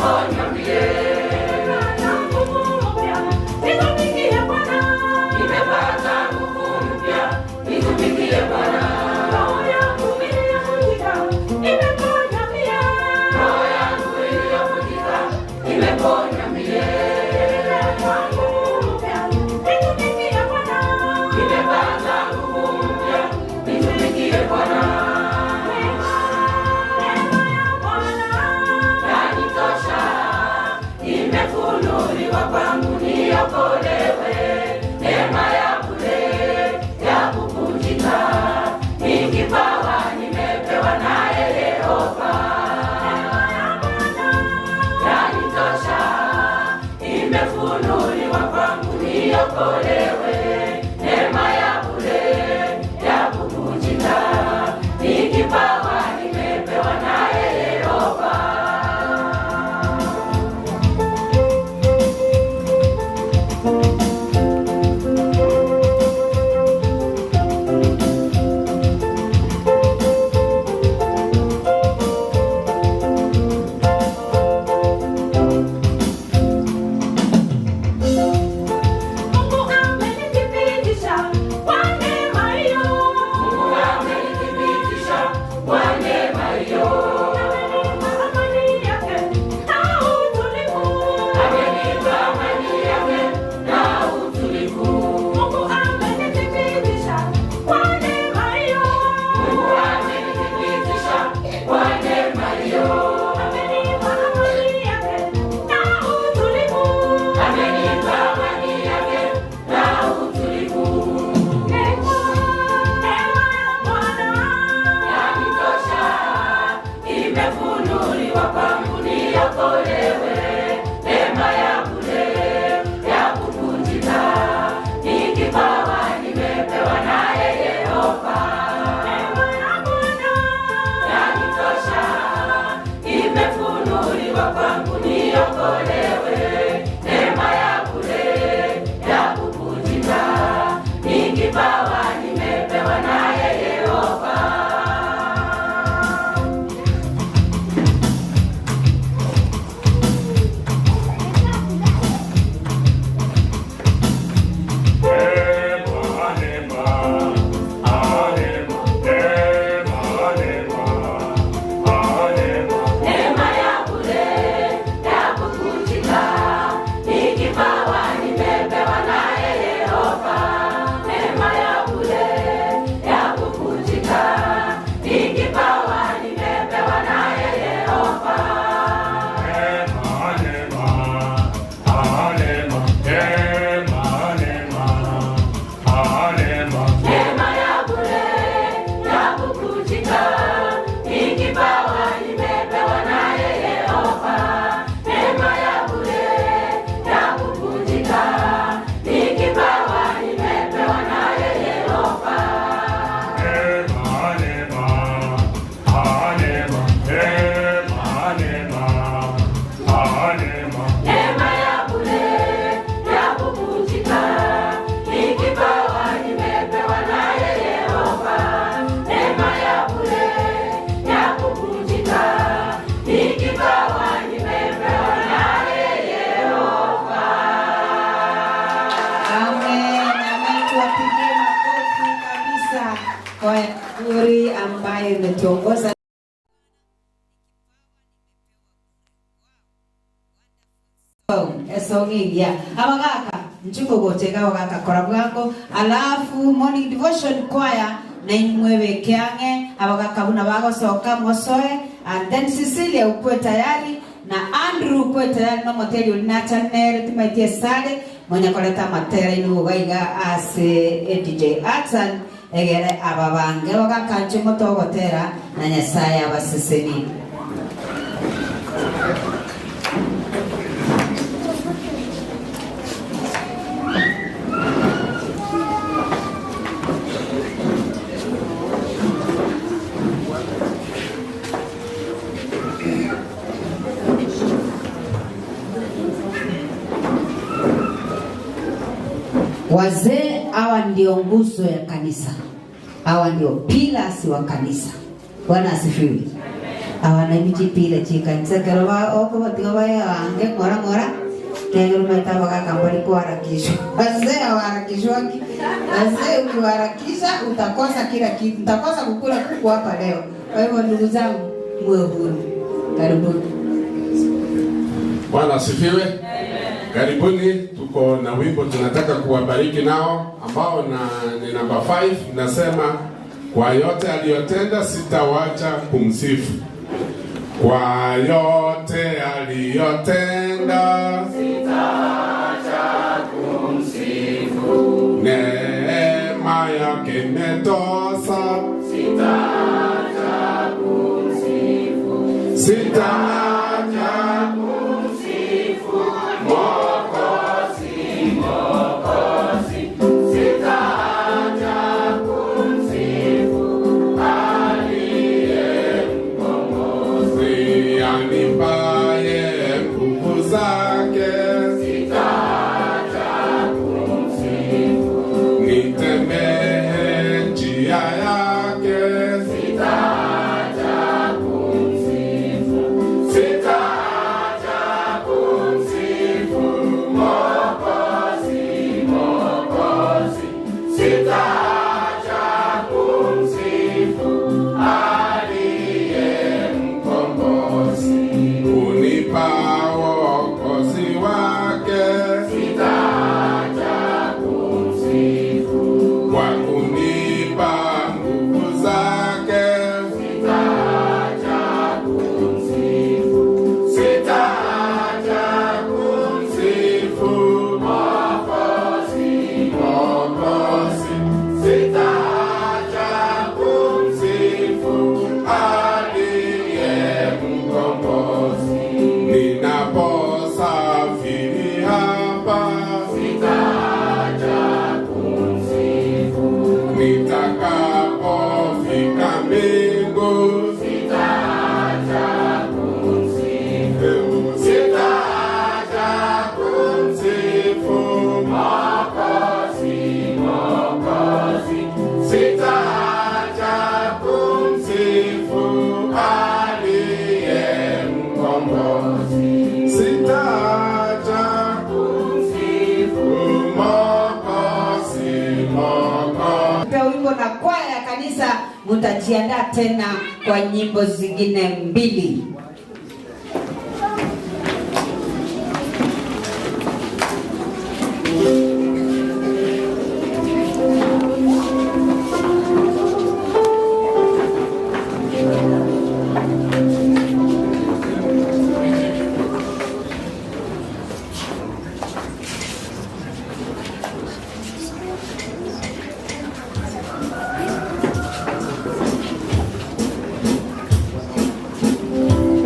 Imeponya mie. Nimepata nguvu mpya, nitumikie Bwana. Nimepata nguvu mpya, nitumikie Bwana. Roho yangu iliyovunjika, imeponya mie. Roho yangu iliyovunjika, imeponya mie. Nimepata nguvu mpya, nitumikie Bwana. Nimepata nguvu mpya, nitumikie Bwana. Neema ya Bwana yanitosha, imefunuliwa kwangu niokolewe. Neema ya bure ya kuvunjika, ni kipawa nimepewa naye Yehova. Neema ya Bwana yanitosha, imefunuliwa kwangu niokolewe. Neema ya bure ya kuvunjika, ni kipawa nimepewa naye Yehova. Mungu amenithibitisha kwa neema hiyo. Mungu amenithibitisha kwa neema hiyo. Amenipa amani yake na utulivu. Amenipa amani yake na utulivu. Mungu amenithibitisha kwa neema hiyo. Mungu amenithibitisha kwa neema hiyo. Amenipa amani yake na utulivu. Amenipa amani yake na utulivu. Neema ya Bwana yanitosha, imefunuliwa kwangu niokolewe. Neema ya bure ya kuvunjika, ni kipawa nimepewa naye Yehova. Neema ya Bwana yanitosha, imefunuliwa kwangu niokolewe. Neema ya bure ya kuvunjika, ni kipawa nimepewa naye Yehova. Neema ya bure ya kuvunjika, ni kipawa nimepewa naye Yehova. Neema ya bure ya kuvunjika, ni kipawa nimepewa naye Yehova. Neema ya bure ya kuvunjika, ni kipawa nimepewa naye Yehova. Neema ya bure ya kuvunjika, ni kipawa nimepewa naye Yehova. Neema ya bure ya kuvunjika, ni kipawa nimepewa naye Yehova. Neema ya bure ya kuvunjika, ni kipawa nimepewa naye Yehova. Amen, amen. Tuwapigie makofi kabisa kwa nzuri ambayo imetuongoza. Esongigia abagaka nchuko gotega abagaka kora bwango, alafu morning devotion choir na imwe bekeange abagaka buna bagosoka mosoe, and then Cecilia ukwe tayari na Andrew ukwe tayari no moteli ulinachanere timaitie sare mwenye koleta matera inu gaiga ase DJ Atsan egere ababange bagaka nchumo togotera na Nyasaye abaseseni. Wazee hawa ndio nguzo ya kanisa, hawa ndio pillars wa kanisa. Bwana asifiwe. Abana bichipira chikanisa kero ba oko batiga baya ange ngora ngora kegero meta bagakambari kuharakishwa. Wazee hawaharakishwaki. Wazee ukiwaharakisha utakosa kila kitu, utakosa kukula kuku hapa leo. Kwa hivyo ndugu zangu, muwe huru. Karibuni. Bwana asifiwe. Karibuni, tuko na wimbo tunataka kuwabariki nao ambao ni namba 5, nasema kwa yote aliyotenda sitawacha kumsifu. Kwa yote aliyotenda sitaacha kumsifu. Neema yake imetosha, sitaacha kumsifu. Sitaacha kumsifu Mwokozi, Mwokozi, sitaacha kumsifu aliye mkombozi, anipaye nguvu zake, sitaacha kumsifu. Nitembee njia yake, sitaacha kumsifu. Sitaacha kumsifu Mwokozi, Mwokozi, sitaacha kumsifu aliye mkombozi, unipa wokozi wake, sitaacha kumsifu. Kwa kunipa nguvu zake, sitaacha kumsifu. Sitaacha kumsifu Mwokozi, Mwokozi, sitaacha kumsifu aliye mkombozi. Ninaposafiri hapa, sitaacha kumsifu. Nitakapofika mbingu, sitaacha kumsifu. Sitaacha kumsifu Mwokozi, Mwokozi, sitaacha kumsifu aliye mkombozi. Sitaacha kumsifu Mwokozi, Mwokozi. Pia wimbo na kwaya ya kanisa, mtajiandaa tena kwa nyimbo zingine mbili. Thank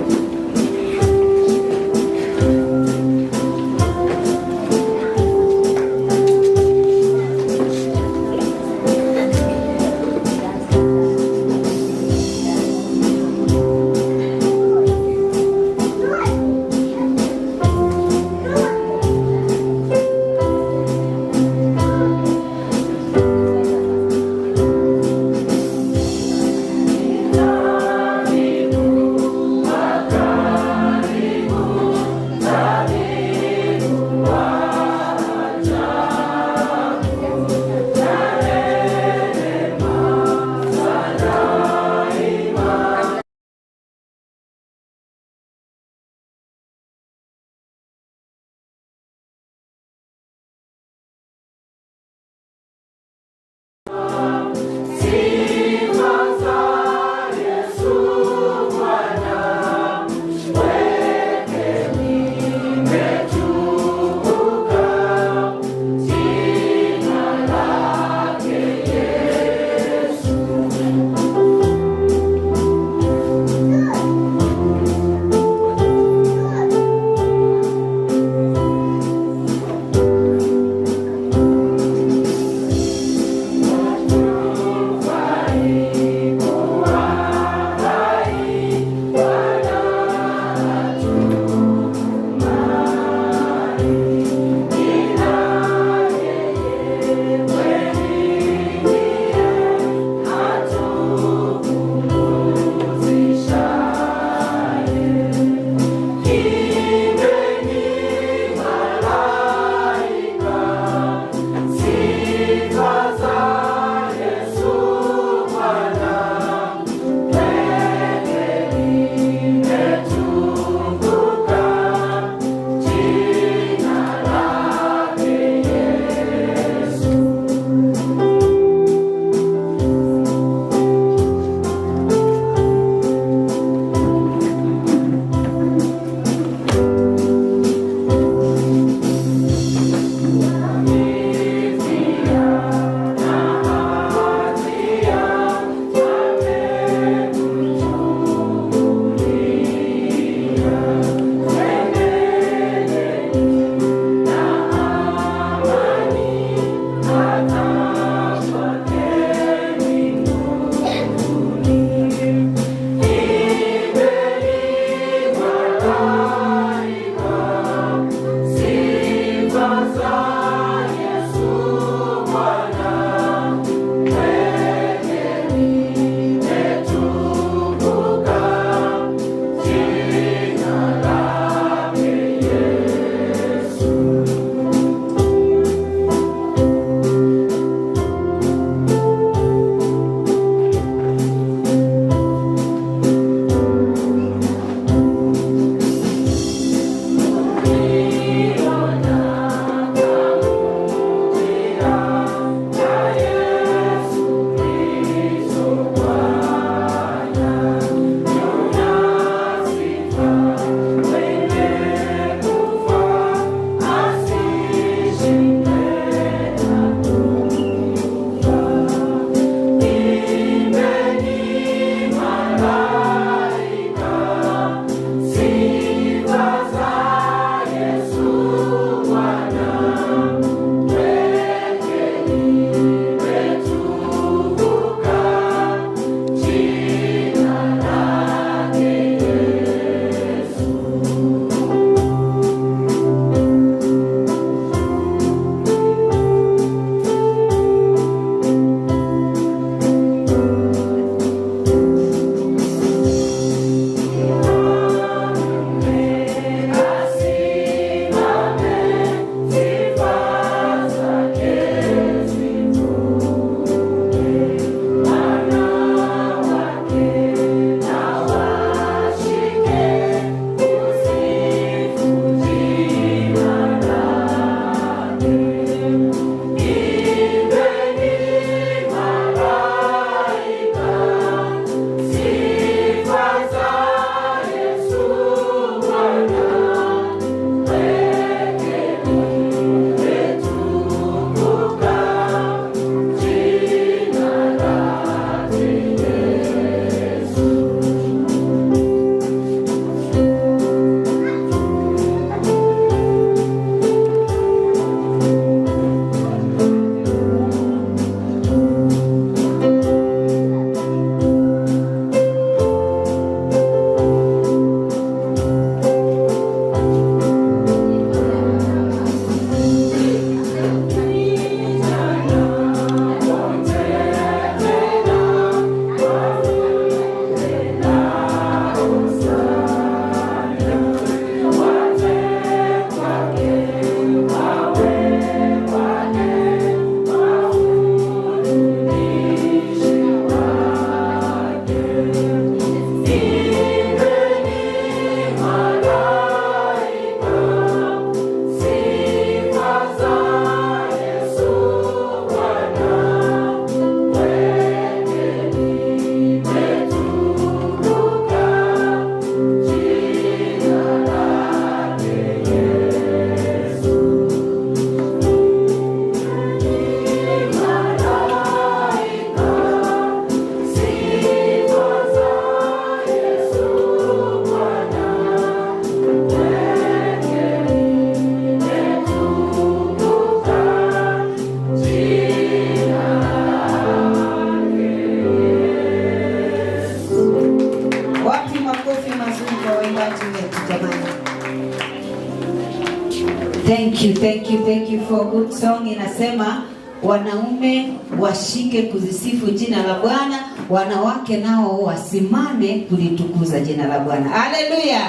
Thank you, thank you, thank you for good song. Inasema wanaume washike kuzisifu jina la Bwana, wanawake nao wasimame kulitukuza jina la Bwana. Haleluya!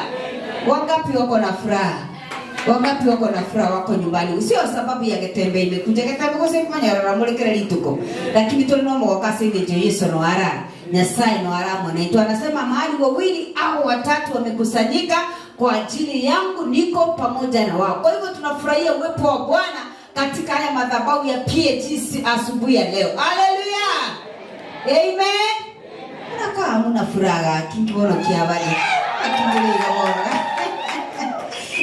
Wangapi wako na furaha? Wangapi wako na furaha wako nyumbani? Sio sababu ya Getembe imekuja. Getembe kose kumanya ramulikira lituko. Lakini tulinomo wakasi ngejo Yesu no ara. Nyasaye no ara mwana. Anasema mahali wawili au watatu wamekusanyika kwa ajili yangu niko pamoja na wao. Kwa hivyo tunafurahia uwepo wa Bwana katika haya madhabahu ya PAG asubuhi ya leo. Haleluya. Amen. Unakaa hamuna furaha kingibono kiabali. Akingirega bona.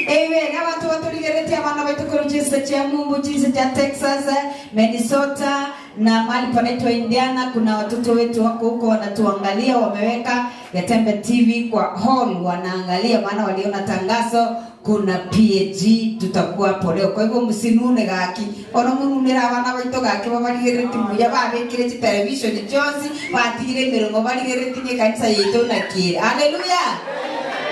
Amen. Abantu batuligeretia abana baitu kuru chisa cha Mungu, chisa cha Texas, Minnesota na mahali panaitwa Indiana. Kuna watoto wetu wako huko wanatuangalia, wameweka Getembe TV kwa hall wanaangalia, maana waliona tangazo kuna PAG tutakuwa hapo leo. Kwa hivyo msinune gaki ono mununira abana baitu gaki babarigereti muya babekire television chonsi batigire mirongo barigereti kanisa yetu na kire. Haleluya.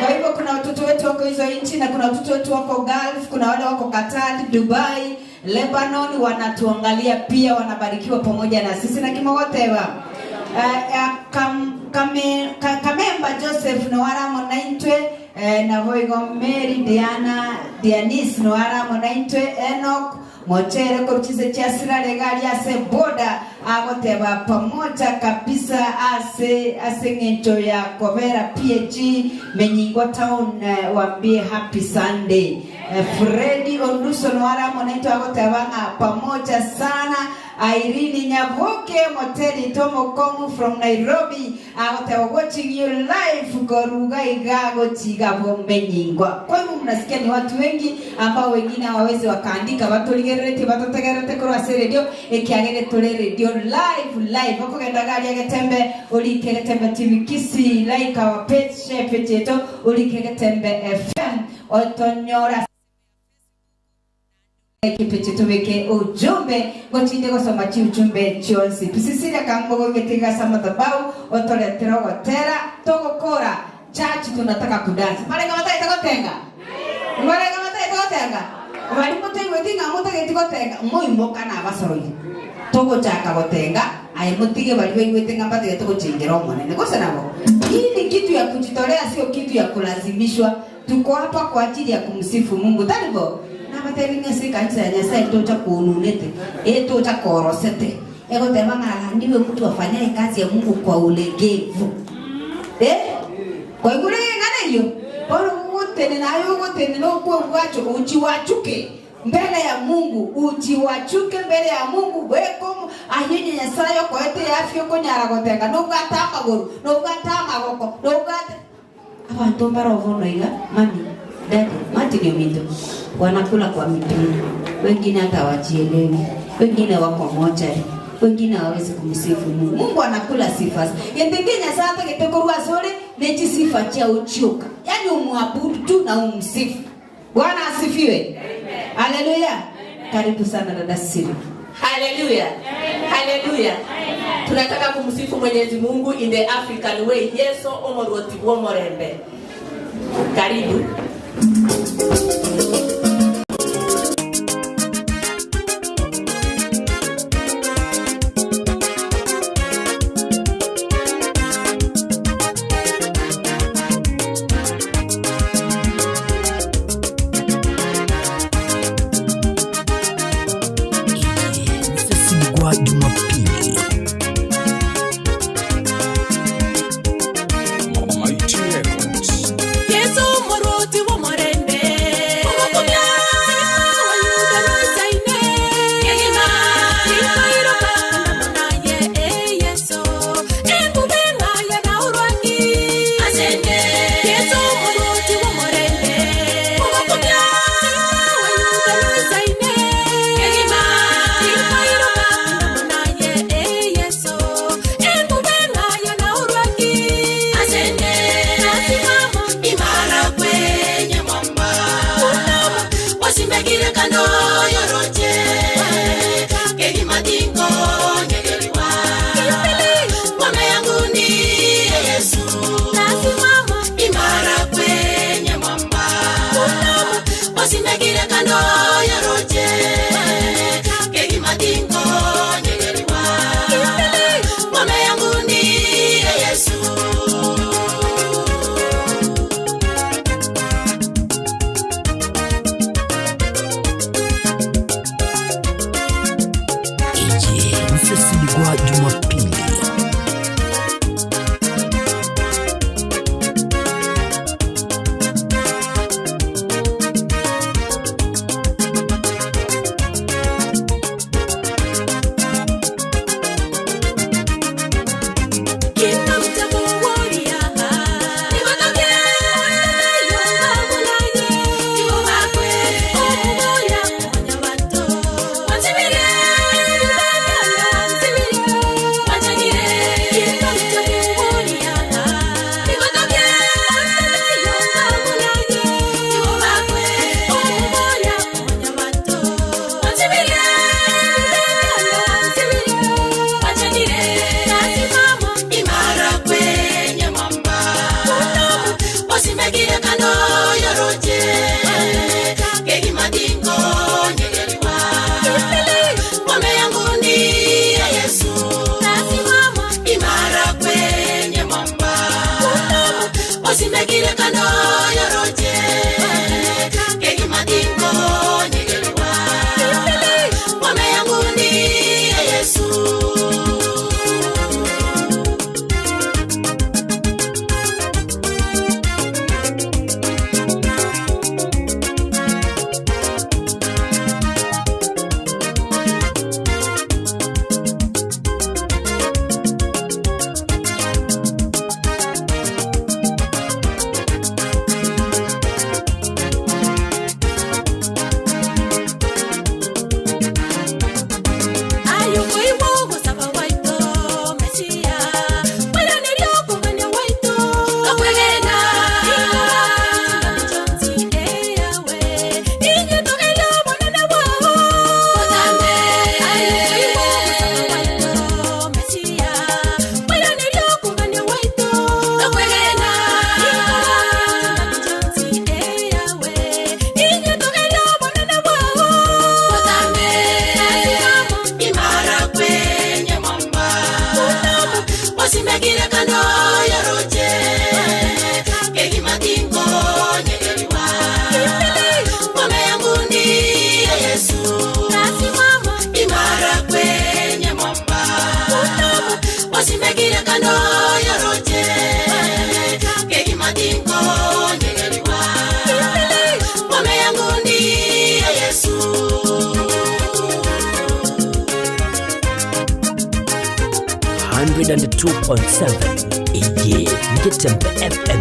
Kwa hivyo kuna watoto wetu wako hizo nchi na kuna watoto wetu wako Gulf, kuna wale wako Qatar, Dubai, Lebanon wanatuangalia pia, wanabarikiwa pamoja na sisi na kimogotewa. Kamemba Joseph Noara Monaintwe, na Voigo Mary Diana Dianis Noara Monaintwe, Enoch Mochere koruchize cha legali ase boda agoteba pamoja kabisa ase ng'encho ya Kovera PAG Menyingwa Town, wambie happy Sunday. Freddy Onduso Noara Monaintwe agoteba pamoja sana. Irene Nyaboke Moteri Tomo Kongu from Nairobi agoteba watching you live goruga igago chiga bombe nyingwa. Kwa hivyo mnasikia ni watu wengi ambao wengine hawawezi wakaandika, watuligerete batotegerete korwa ase radio ekiagere tore radio live live okogenda gari ya Getembe ulike Getembe TV Kisii, like our page, share page yetu ulike Getembe FM otonyora kipichi tubeke ujumbe gochinde gosoma chi ujumbe chionsi pisisira kangogo getiga samadhabau otoletera gotera togokora church tunataka kudansi marenga mataita gotenga marenga mataita gotenga bali mutegwe tinga mutegeti gotenga muimoka na abasoroi togochaka gotenga aye mutige bali baigwete ngamba tige togochingera omonene gose nabo. Hii ni kitu ya kujitolea, sio kitu ya kulazimishwa. Tuko hapa kwa ajili ya kumsifu Mungu tanibo nabatebi ng'ase kanisa ya Nyasaye tocha kuununete tocha korosete egoteba ng'a ndiwe mtu afanyaye kazi ya Mungu kwa ulegevu kwa igure ng'ana hiyo bora ugutene nayo ugutene no kwa bwacho ujiwachuke mbele ya Mungu, ujiwachuke mbele ya Mungu weko ahinye Nyasaye ko ete afyo konyara gotenga no gata maguru no gata magoko no gata abantu mbarovono iga mami dadi mati ndio mito wanakula kwa mitindo, wengine hata wajielewi, wengine wako moja, wengine hawawezi kumsifu Mungu. Mungu anakula sifa. Yendengenya sasa kitekorwa sore nechi sifa cha uchoka. Yaani umwabudu tu na umsifu. Bwana asifiwe. Haleluya. Karibu sana dada Siri. Haleluya. Haleluya. Tunataka kumsifu Mwenyezi Mungu in the African way. Yesu omorwoti womorembe. Karibu. Yesu moroti wo morembe. Kando. Wasimekile kando ya roche Kegimadingo nyegelwa Ngome yangu ndiye Yesu. And 2.7 Iye Ngetembe FM.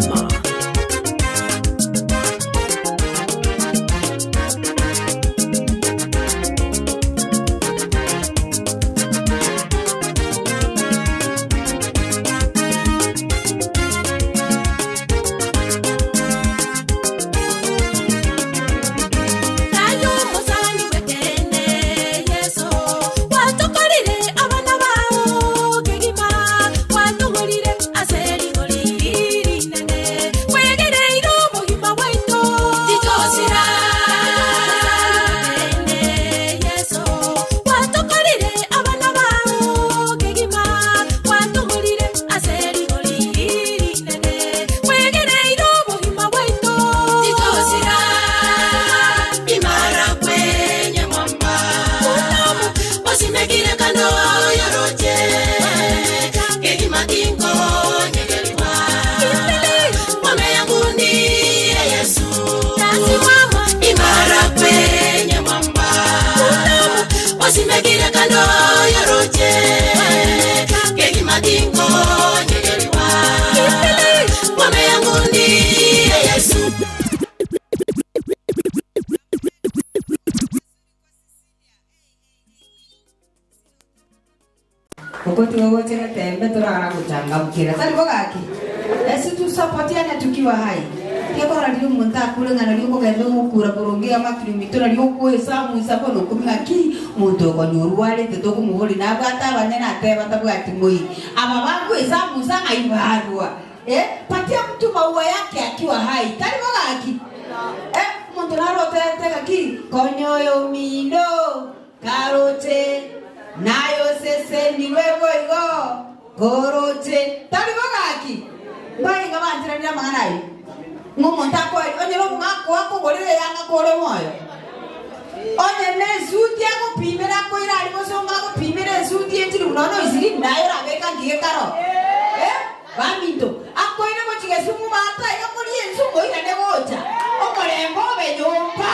Tukiwa hai kekora rĩu mũtakũreng'ana rĩu gũkura kũrũngĩra makilomita na rĩu kwĩcamu sabo nũkũmĩga ki mũndũ ũkonyũrwarĩte tũkũmũhũri na bwatabanya na teba tabwati moi aba bakwĩcamu ng'aibarua patia mtu maua yake akiwa hai tari bogaki mũndũ narotete ki konyoyo mindo karote nayo sese niwe boigo korote tari bogaki mbainga banjiranira mang'ana ngumuntu akwari onyero mungako akugorere yanga kore moyo onye nesuti akupimira koira ari bosonga akupimira esuti etiri unono isiri nayo rabeka ngiye karo baminto akoire gochige sumu mata ikakori ensumo irane gocha okorembo benyomba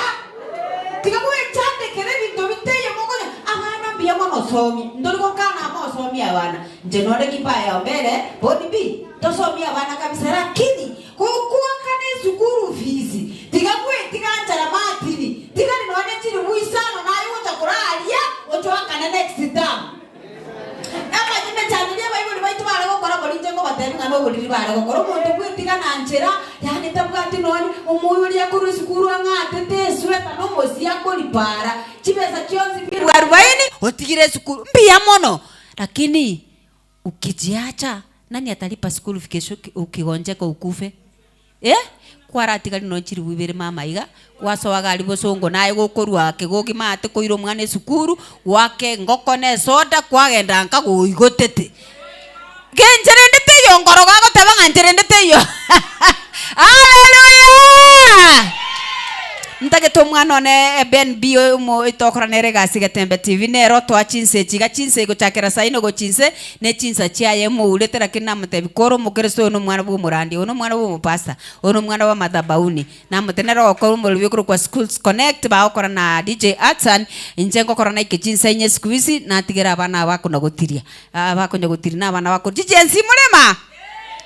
tiga gwechandekere ebinto biteye mokonya abana mbuya monosomi ndori gokana mosomi abana nje nore kipaya mbere bodi bi tosomi abana kabisa lakini kukuakane sukuru fees tiga tiga njara matini tiga none chiri muisano nayo utakuralia otoakana next term ama nyine chaniria baibuli baitu bare gokora borinje ngo batebi ngano boliri bare gokora omonto kwetiga na nchera yani tabwati noni omuyuri akuru sukuru ang'atete sweta no mosi akolipara chibesa chionsi 40 otigire sukuru mbia mono lakini ukijiacha nani atalipa school kesho ukigonjeka ukufe kwaratigari no chiri wibere mama iga kwasoaga ari bosongo naye gokorwa kegogi mate koiro mwana sukuru wake ngoko ne soda kwagenda nka goigotete genjerende teyo ngoro gagoteba nganjerende teyo Nareto mwana one Ben B omo itokora nere gasi Getembe TV nero twachinse chiga chinse gochakera saino gochinse ne chinsa chiaye muurete lakini namutebi koro mukristo ono mwana bwo murandi ono mwana bwo mupasta ono mwana wa madhabauni namutenero okoro mulubikuru kwa Schools Connect baokora na DJ Atsan injengo kora na ikichinsa inye squeeze natigera abana bako nagotiria abako nyagotiria na abana bako Gen Z mulema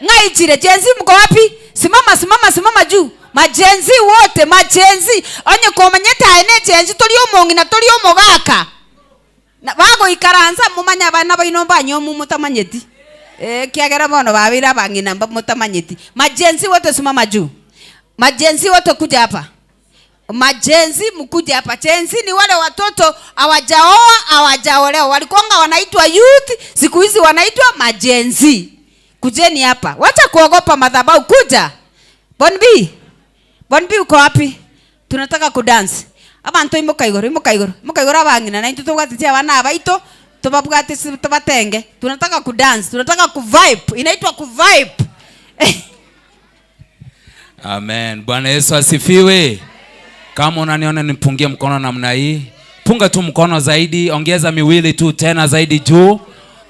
ngaichire Gen Z mko wapi? Simama simama simama juu. Majenzi wote majenzi onye komanyete aene jenzi toli omongi na toli omogaka na bago ikaranza mumanya bana baino banyo mutamanyeti kiagera bono babira bangina mutamanyeti. Majenzi wote simama juu. Majenzi wote kuja hapa. Majenzi mkuje hapa. Jenzi ni wale watoto hawajaoa hawajaolewa, walikonga wanaitwa youth, siku hizi wanaitwa majenzi. Kujeni hapa. Wacha kuogopa madhabahu, kuja. Bonbi. Bonbi uko wapi? Tunataka kudance. Abantu imuka igoro, imuka igoro. Imuka igoro abangina na intutubwatitia abana abaito, tubabwate tubatenge. Tunataka kudance, tunataka kuvibe. Inaitwa kuvibe. Amen. Bwana Yesu asifiwe. Kama unaniona nipungie mkono namna hii, punga tu mkono zaidi, ongeza miwili tu tena zaidi juu.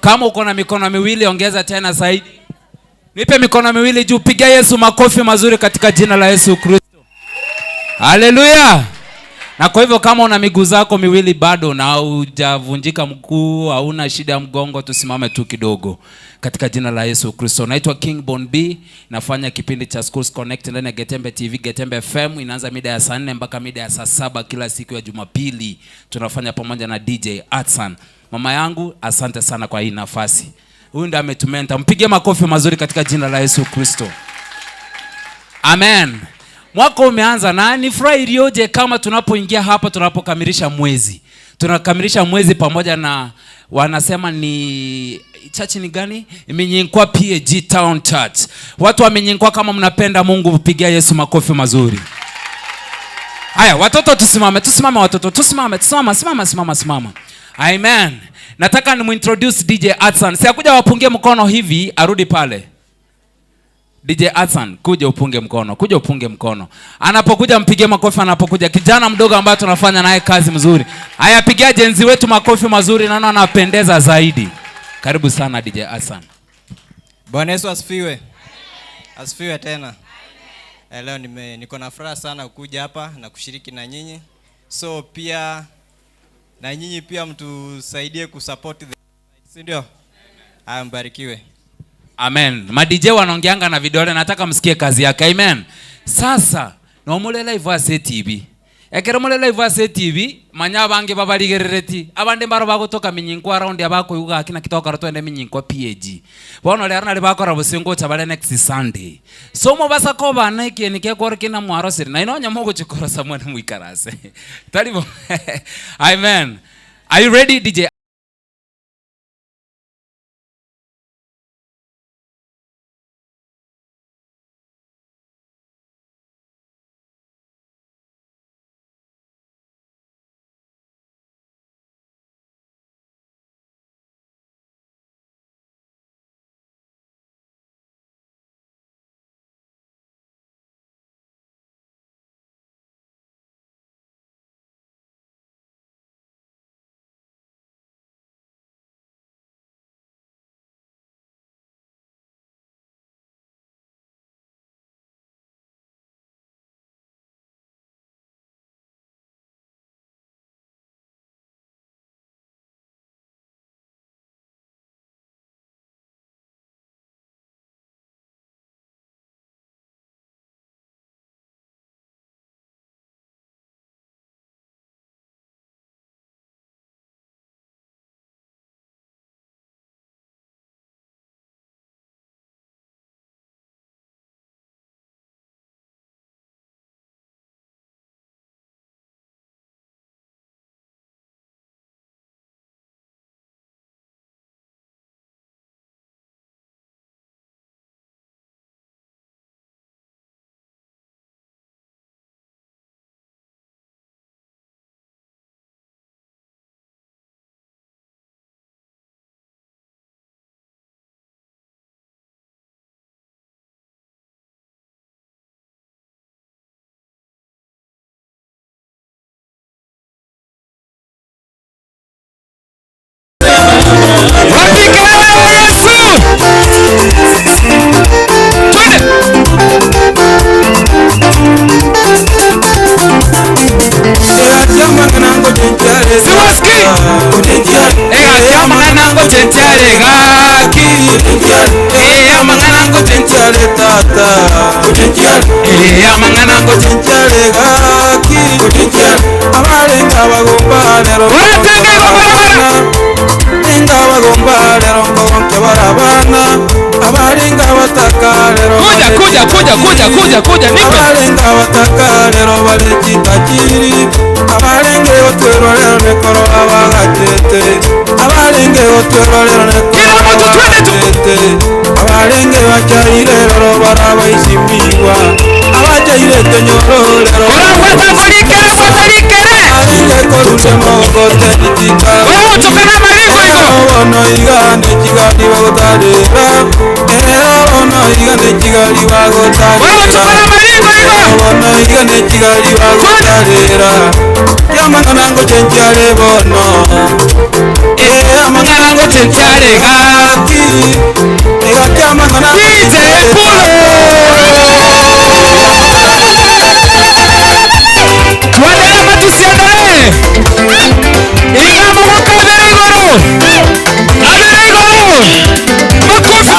Kama uko na mikono miwili ongeza tena zaidi. Nipe mikono miwili juu, piga Yesu makofi mazuri katika jina la Yesu Kristo. Haleluya. Na kwa hivyo kama una miguu zako miwili bado na hujavunjika mguu, hauna shida ya mgongo, tusimame tu kidogo katika jina la Yesu Kristo. Naitwa King Bon B, nafanya kipindi cha Schools Connect ndani ya Getembe TV, Getembe FM. Inaanza mida ya saa 4 mpaka mida ya saa 7 kila siku ya Jumapili. Tunafanya pamoja na DJ Atsan. Mama yangu, asante sana kwa hii nafasi. Huyu ndiye ametumenta. Mpige makofi mazuri katika jina la Yesu Kristo. Amen. Mwaka umeanza na ni furaha iliyoje kama tunapoingia hapa tunapokamilisha mwezi. Tunakamilisha mwezi pamoja na wanasema ni church ni gani? Minyinkwa PAG Town Church. Watu wa Minyinkwa, kama mnapenda Mungu pigia Yesu makofi mazuri. Haya watoto tusimame, tusimame watoto, tusimame, tusimama, simama, simama, simama. Amen. Nataka nimuintroduce DJ Atsan. Si akuja wapungie mkono hivi, arudi pale. DJ Atsan, kuja upunge mkono, kuja upunge mkono. Anapokuja mpige makofi anapokuja. Kijana mdogo ambaye tunafanya naye kazi mzuri. Haya, pigia jenzi wetu makofi mazuri, naona anapendeza zaidi. Karibu sana DJ Atsan. Bwana Yesu asifiwe. Asifiwe tena. Leo niko na furaha sana kuja hapa na kushiriki na nyinyi. So pia na nyinyi pia mtusaidie kusupport the, si ndio? Haya, mbarikiwe. Amen. Ma DJ wanaongeanga na vidole, nataka msikie kazi yake. Amen. Sasa nomule live ase TV. Ekero mule live ase TV, manya bange babaligerereti. Abande mbaro bagotoka Minyinkwa round abako yuga akina kitoka rotwende Minyinkwa PAG. Bono lero nali bakora busingo chabale next Sunday. So mobasa ko bana ikeni ke kor kina mwarosiri. Na inonya mogo chikora samwe muikarase. Taribo. Amen. Are you ready DJ? Kuchinchiale tata Kuchinchiale Amangana kuchinchiale gaki Kuchinchiale Abalenga bagomba lero Inga bagomba lero ngonke barabana Abalenga bataka lero Kuja kuja kuja kuja kuja kuja nipe Abalenga bataka lero bale chitajiri Abalenge otwero lero nekoro abagachete Abalenge otwero lero nekoro abagachete Abalenge bachaire lero barabaishimiwa Abachaire tenyoro lero Abalenge koruse mogote nichika Wewe maringo higo Ono iga nechigari bagotarera Ono iga nechigari bagotarera Wewe chokana maringo higo Ono iga nechigari bagotarera Yamangana ngo chenchare bono Amangana ngo chenchare gaki Yamangana DJ Pulo Tuendelee ama tusiendelee? Ingamo mwaka abere igoro. Abere igoro. Makofi.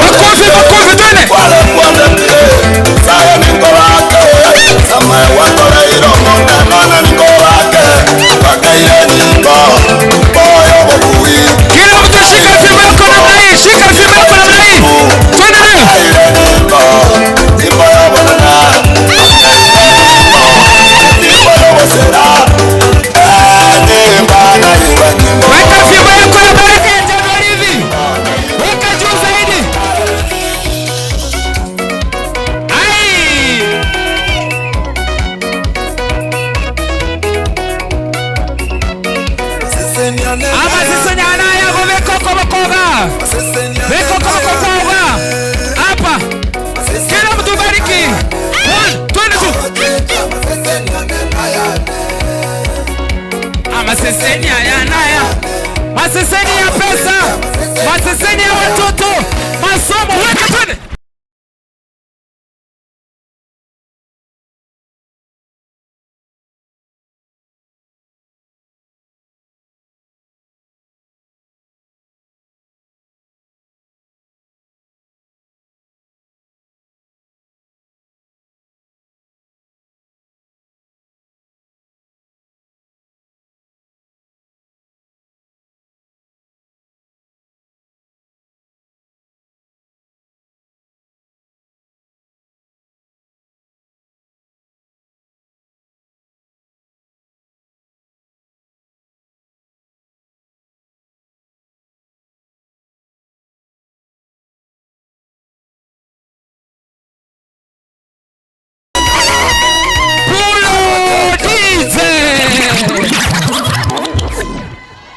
Makofi, makofi twende. Kila mtu shika fimbo yako namna hii, shika fimbo yako namna hii. Twende nayo. Weka fimbo yako ya baraka ya Januari hivi. Weka juu zaidi. Ai! Ama sisi nyana ya gomeko kobokoga. Beko kobokoga. Hapa. Kila mtu bariki. 1 2 Amaseseni haya naya. Maseseni ya pesa. Maseseni ya watoto. Masomo weka twende.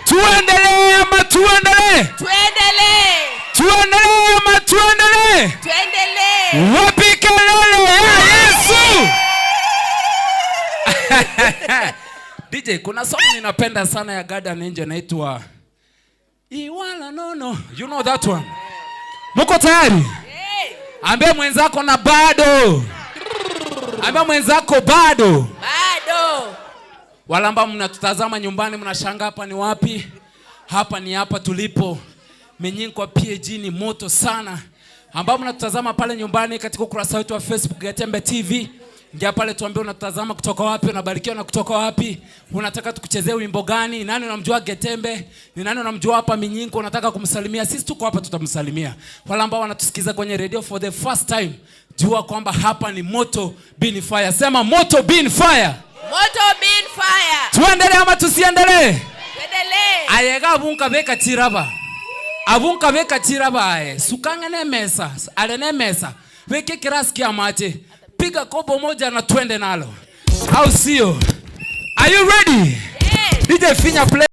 Tuendelee ama tuendelee? Tuendelee. Tuendelee ama tuendelee? Tuendelee. Wapi kelele ya Yesu? DJ, kuna song ninapenda sana ya Garden Angel inaitwa Iwala Nono. You know that one? Muko tayari? Ambia mwenzako na bado. Ambia mwenzako bado. Bado. Wala ambao mnatutazama nyumbani mnashangaa hapa ni wapi? Hapa ni hapa tulipo. Menyinkwa PAG ni moto sana. Ambao mnatutazama pale nyumbani katika ukurasa wetu wa Facebook Getembe TV. Ingia pale tuambie unatutazama kutoka wapi, unabarikiwa na kutoka wapi, unataka tukuchezee wimbo gani, nani unamjua Getembe, ni nani unamjua hapa Minyinko unataka kumsalimia. Sisi tuko hapa tutamsalimia. Wala ambao wanatusikiza kwenye radio for the first time, jua kwamba hapa ni moto bin fire. Sema moto bin fire. Moto bin fire. Tuendelee ama tusiendelee? Tuendelee. Ayega abunka beka chiraba. Abunka beka chiraba aye. Sukanga ne mesa, ale ne mesa. Weke kirasi kia mate. Piga kopo moja na twende nalo. Au sio? Are you ready? Yes. DJ Finya play.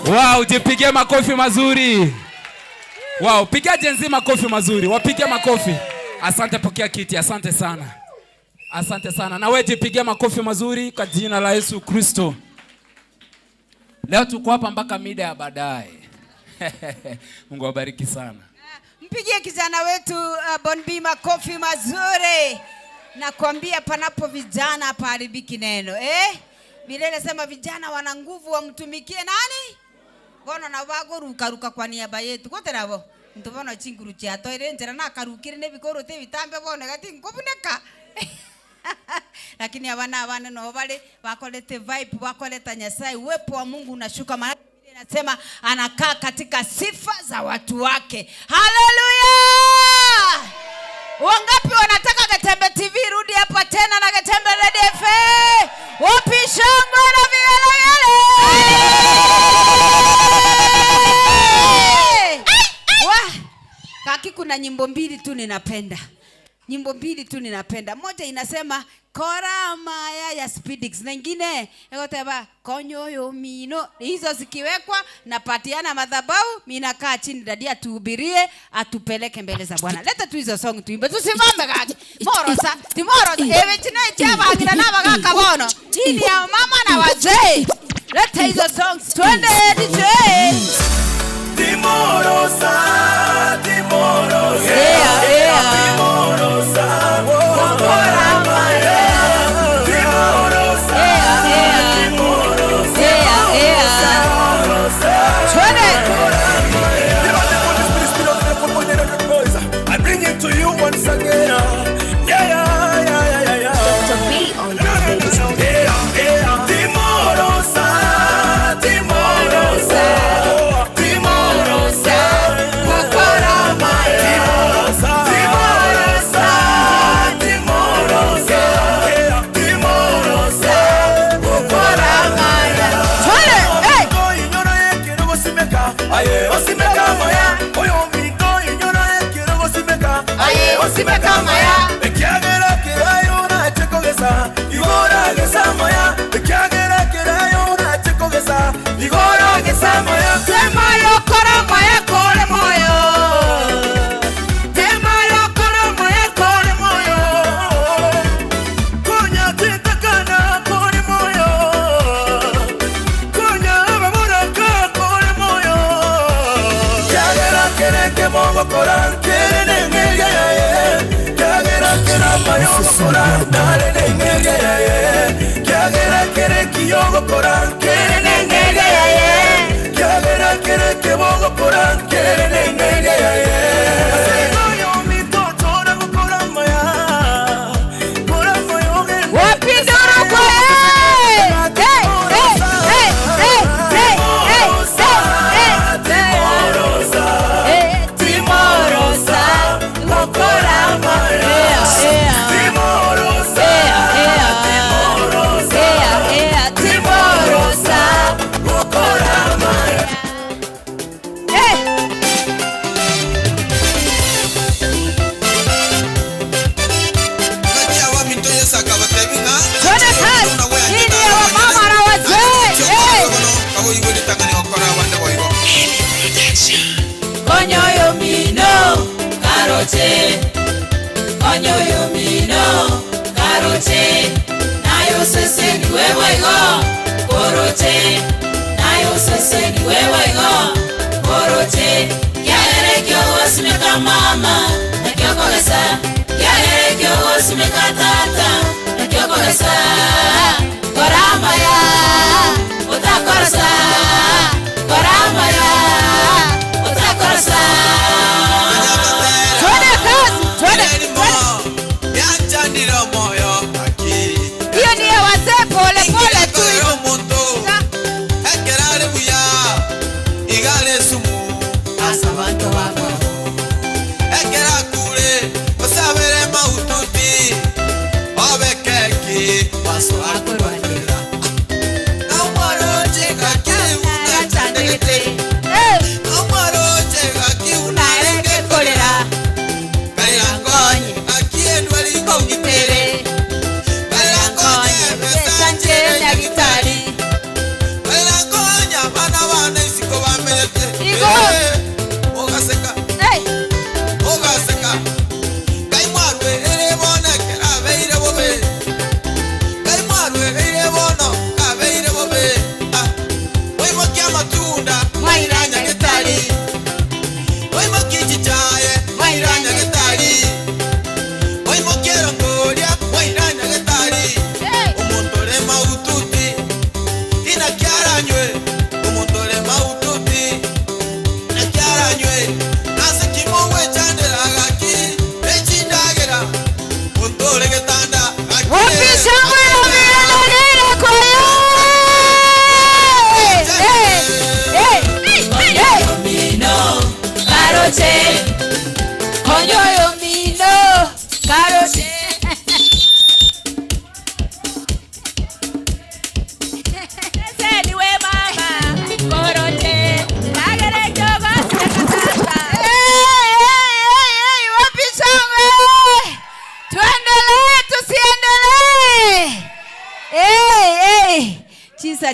Wow, jipigie makofi mazuri. Wow, pigia Gen Z makofi mazuri. Wapige makofi. Asante, pokea kiti. Asante sana. Asante sana. Na wewe jipigie makofi mazuri kwa jina la Yesu Kristo. Leo tuko hapa mpaka mida ya baadaye. Mungu awabariki sana. Mpigie kijana wetu Bonbi makofi mazuri. Nakwambia panapo vijana hapaharibiki neno. Eh? Biblia inasema vijana wana nguvu, wamtumikie nani? Bono na bagorukaruka kwa niaba yetu. Kote nabo ntubona chinguru chiatoire njera nakarukire nebikorote bitambe bono gati nkobuneka. Lakini abana no bale bakolete vibe, bakoleta Nyasaye, uwepo wa Mungu unashuka, maana Biblia inasema anakaa katika sifa za watu wake. Haleluya! Wangapi wanataka Getembe TV rudi hapa tena na Getembe Radio FM? Wapi shangwe na vigelegele? Wah! Kaki, kuna nyimbo mbili tu ninapenda. Nyimbo mbili tu ninapenda. Moja inasema Kora Maya ya Speedix, na nyingine ikoteba Konyoyo Mino. Hizo zikiwekwa napatiana madhabahu, mimi nakaa chini, dadia tuhubirie, atupeleke mbele za Bwana. Leta tu hizo song tuimbe. Tusimame kaki. Morosa, timorosa. Ewe china chaba ngira na bagaka bono. Chini ya mama na wazee. Leta hizo songs. Twende DJ. Timorosa, timorosa. Yeah, yeah. Timorosa. Kora Maya. Timorosa. Yeah, yeah. Timorosa. Yeah, yeah. Twende. I bring it to you once again. Yeah, yeah, yeah, yeah, yeah. Dr. B on the Yeah, yeah. Timorosa, timorosa. Timorosa, Kora Maya. Timorosa, timorosa, timorosa. Timorosa, Kora Maya. Twende. Hey. Aye, osimeka maya. Oyo mito inyora ekero gosimeka. Aye, osimeka maya. Ekiagera kerayo na chekogesa. Igora gesa maya. Ekiagera kerayo na chekogesa. Igora gesa maya. Tema yo kora maya kore moyo. Tema yo kora maya kore moyo. Konya titakana kore moyo. Konya baboraka kore moyo. Kiagera kereke mogokora kere nengeria yaye. Kiagera keramayo gokora nare nengeria yaye. Kiagera kereki yogokora kere nengeria yaye. Kiagera kereke mogokora kere nengeria yaye. Asegoyo mitochora gokora maya. Kora moyo gende. Wapi nduru kwa hey! Hey, hey, hey, hey, hey, hey, hey, hey. Timorosa, Timorosa, Kora Maya. Timorosa, timorosa, Timorosa, Kora Maya. Hey! Twende kazi. Hii ni ya wamama na wazee. Hey! Konyoyo mino karoche, konyoyo mino karoche, nayo sese ni wewe go koroche, nayo sese ni wewe go koroche. Kiagere kyogosimeka mama nakyokogesa, kiagere kyogosimeka tata nakyokogesa. Koramaya utakorosa, koramaya utakorosa. Twende kazi, twende, twende. Hiyo ni ya wazee, pole pole tu. Paso a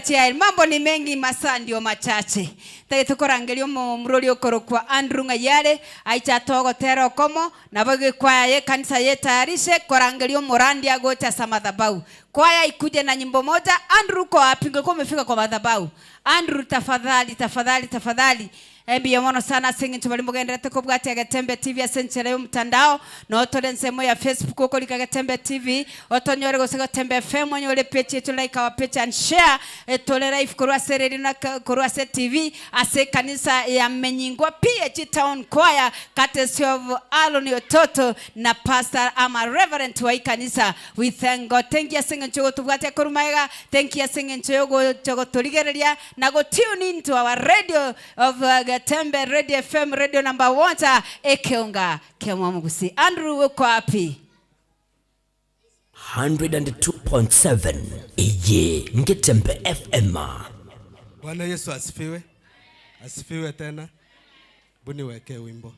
chiaye. Mambo ni mengi, masaa ndio machache. Taye tukorangerio murori okorokwa Andrew Ngayare aicha togotera okomo nabo gikwaya ye kanisa ye tayarishe korangerio morandi agocha sa madhabahu. Kwaya ikuje na nyimbo moja. Andrew uko wapi? Ungekuwa umefika kwa madhabahu. Andrew tafadhali tafadhali tafadhali. Embi mono sana singing tubali mugenderete kubwati ya Getembe TV asenchere yo mtandao no otore nsemo ya Facebook uko lika Getembe TV otonyore gose Getembe FM onyore page yetu, like our page and share etore live korwa sereri na korwa se TV ase kanisa ya Menyingwa PH Town Choir courtesy of Alon Ototo na pastor ama reverend wa kanisa. We thank God. Thank you singing chogo tubwati korumaega. Thank you singing chogo chogo torigereria na go tune into our radio of Getembe Radio FM, radio number 1 ekeonga kemwamugusi. Andrew uko wapi? 102.7 Eye Ngetembe FM. Bwana Yesu asifiwe. Asifiwe tena. Buni weke wimbo.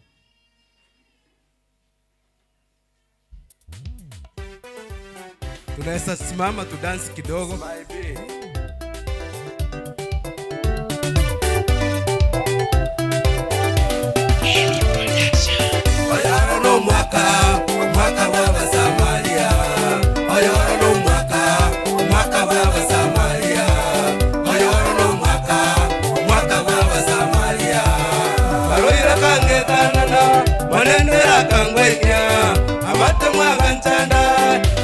Tunaweza simama tu dance kidogo. Mwaka mwaka wa Samaria, oyoro no mwaka mwaka wa Samaria, oyoro no mwaka mwaka wa Samaria. Baroira kangetanana manenera kangwenya amate mwaganchanda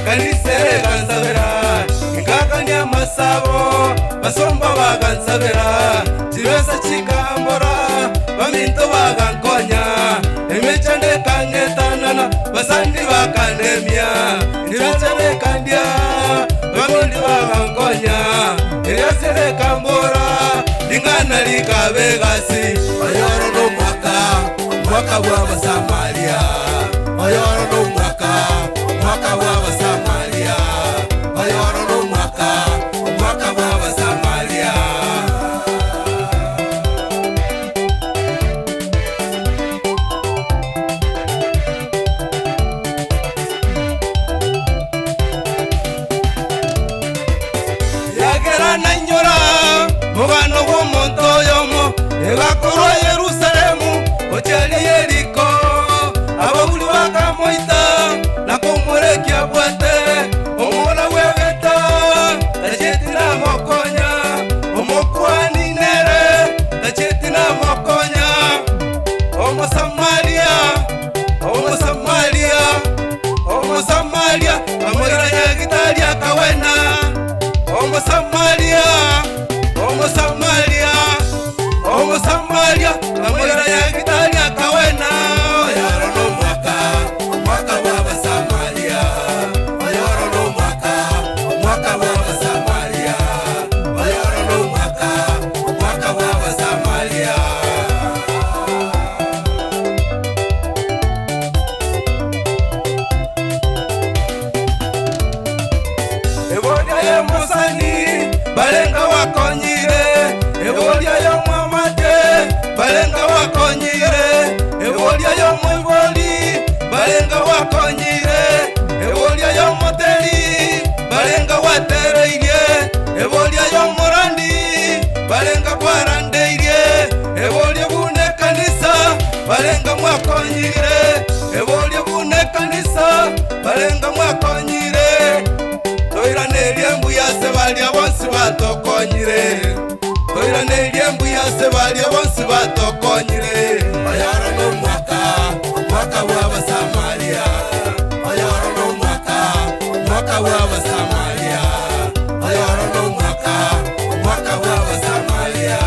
kanisere gansabera ngakanya masabo basomba bagansabera chiresa chikambora baminto bagankonya emechande kangetanana basandi bakanemia nirachane kandia bamundi bagankonya erasere kambora lingana likabegasi oyoro no mwaka mwaka wa Samaria, oyoro no mwaka mwaka wa Samaria, oyoro no mwaka mwaka wa Samaria. Mugano w'omuntu oyomo egakorwa Yerusalemu ochali Yeriko ababuli bakamoita na kumurekia bwate omwana wegeta tachetina mokonya omokwani nere tachetina mokonya omo Samaria omo Samaria omo Samaria amwera gitaria kawena omo Samaria omo Samaria omo Samaria amwera gitaria kawena oyoro no mwaka mwaka wa Samaria, oyoro no mwaka mwaka wa Samaria, oyoro no mwaka mwaka wa Samaria. Ebodia ye musani balenga wakonyire, ebodia yo mwamate balenga wakonyire, ebodia yo mwiboli balenga wakonyire, ebodia yo moteri balenga watereirie, ebodia yo murandi balenga kwarandeirie, ebodia bune kanisa balenga mwakonyire, ebodia bune kanisa balenga mwakonyire. Toiranerie mbuya se balia bonsi batokonyire, toiranerie mbuya se balia bonsi batokonyire. Oyoro no mwaka mwaka wa Samaria, oyoro no mwaka mwaka wa Samaria, oyoro no mwaka mwaka wa Samaria.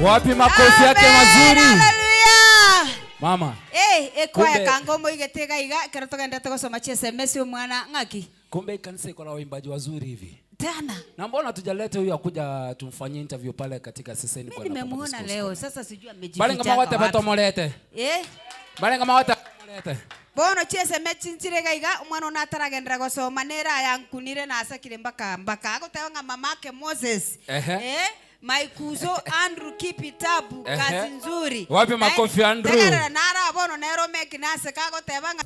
Wapi makofi yake mazuri? Hallelujah. Mama. Ekwaya Kumbe- kango moigete gaiga kero tugendete gusoma chi SMS omwana ng'aki. Kumbe kanisa iko na waimbaji wazuri hivi. Tena. Na mbona tujalete huyu akuja tumfanyie interview pale katika seseni Mimi kwa nimemuona leo sasa sijui Bale ngama wote amejifichanga wapi. batomolete. Bale ngama wote batomolete. Bono chi SMS chinchire gaiga omwana ona ataragendera gusoma nera yankunire na asakire mpaka mpaka agoteba ng'a mamake Moses. Maikuzo Andrew keep it up kazi nzuri. Wapi makofi Andrew? Tegerera nara bono nero meki nase kagoteba ng'a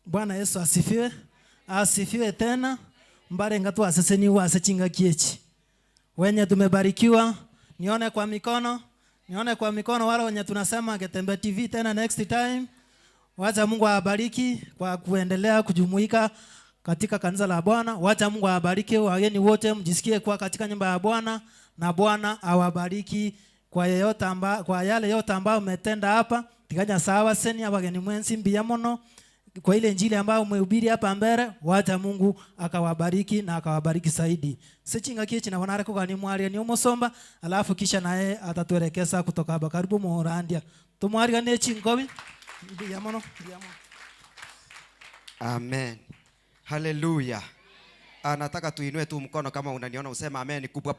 Bwana Yesu asifiwe. Asifiwe tena. Mbare ngatu aseseni wa asechinga kiechi. Wenye tumebarikiwa, nione kwa mikono, nione kwa mikono wale wenye tunasema Getembe TV tena next time. Wacha Mungu awabariki kwa kuendelea kujumuika katika kanisa la Bwana. Wacha Mungu awabariki wageni wote, mjisikie kuwa katika nyumba ya Bwana, na Bwana awabariki kwa yale yote ambayo umetenda hapa. Tiganya sawa seni abageni mwensi mbia mono kwa ile injili ambayo umehubiri hapa mbele. Wacha Mungu akawabariki na akawabariki zaidi. Sechinga kichi na wanare kugani mwari ni umusomba, alafu kisha naye atatuelekeza kutoka hapa. Karibu murandia. Tumwarigane chingobi. Mbia mono, mbia mono. Amen. Haleluya. Nataka tuinue tu mkono kama unaniona usema amen kubwa.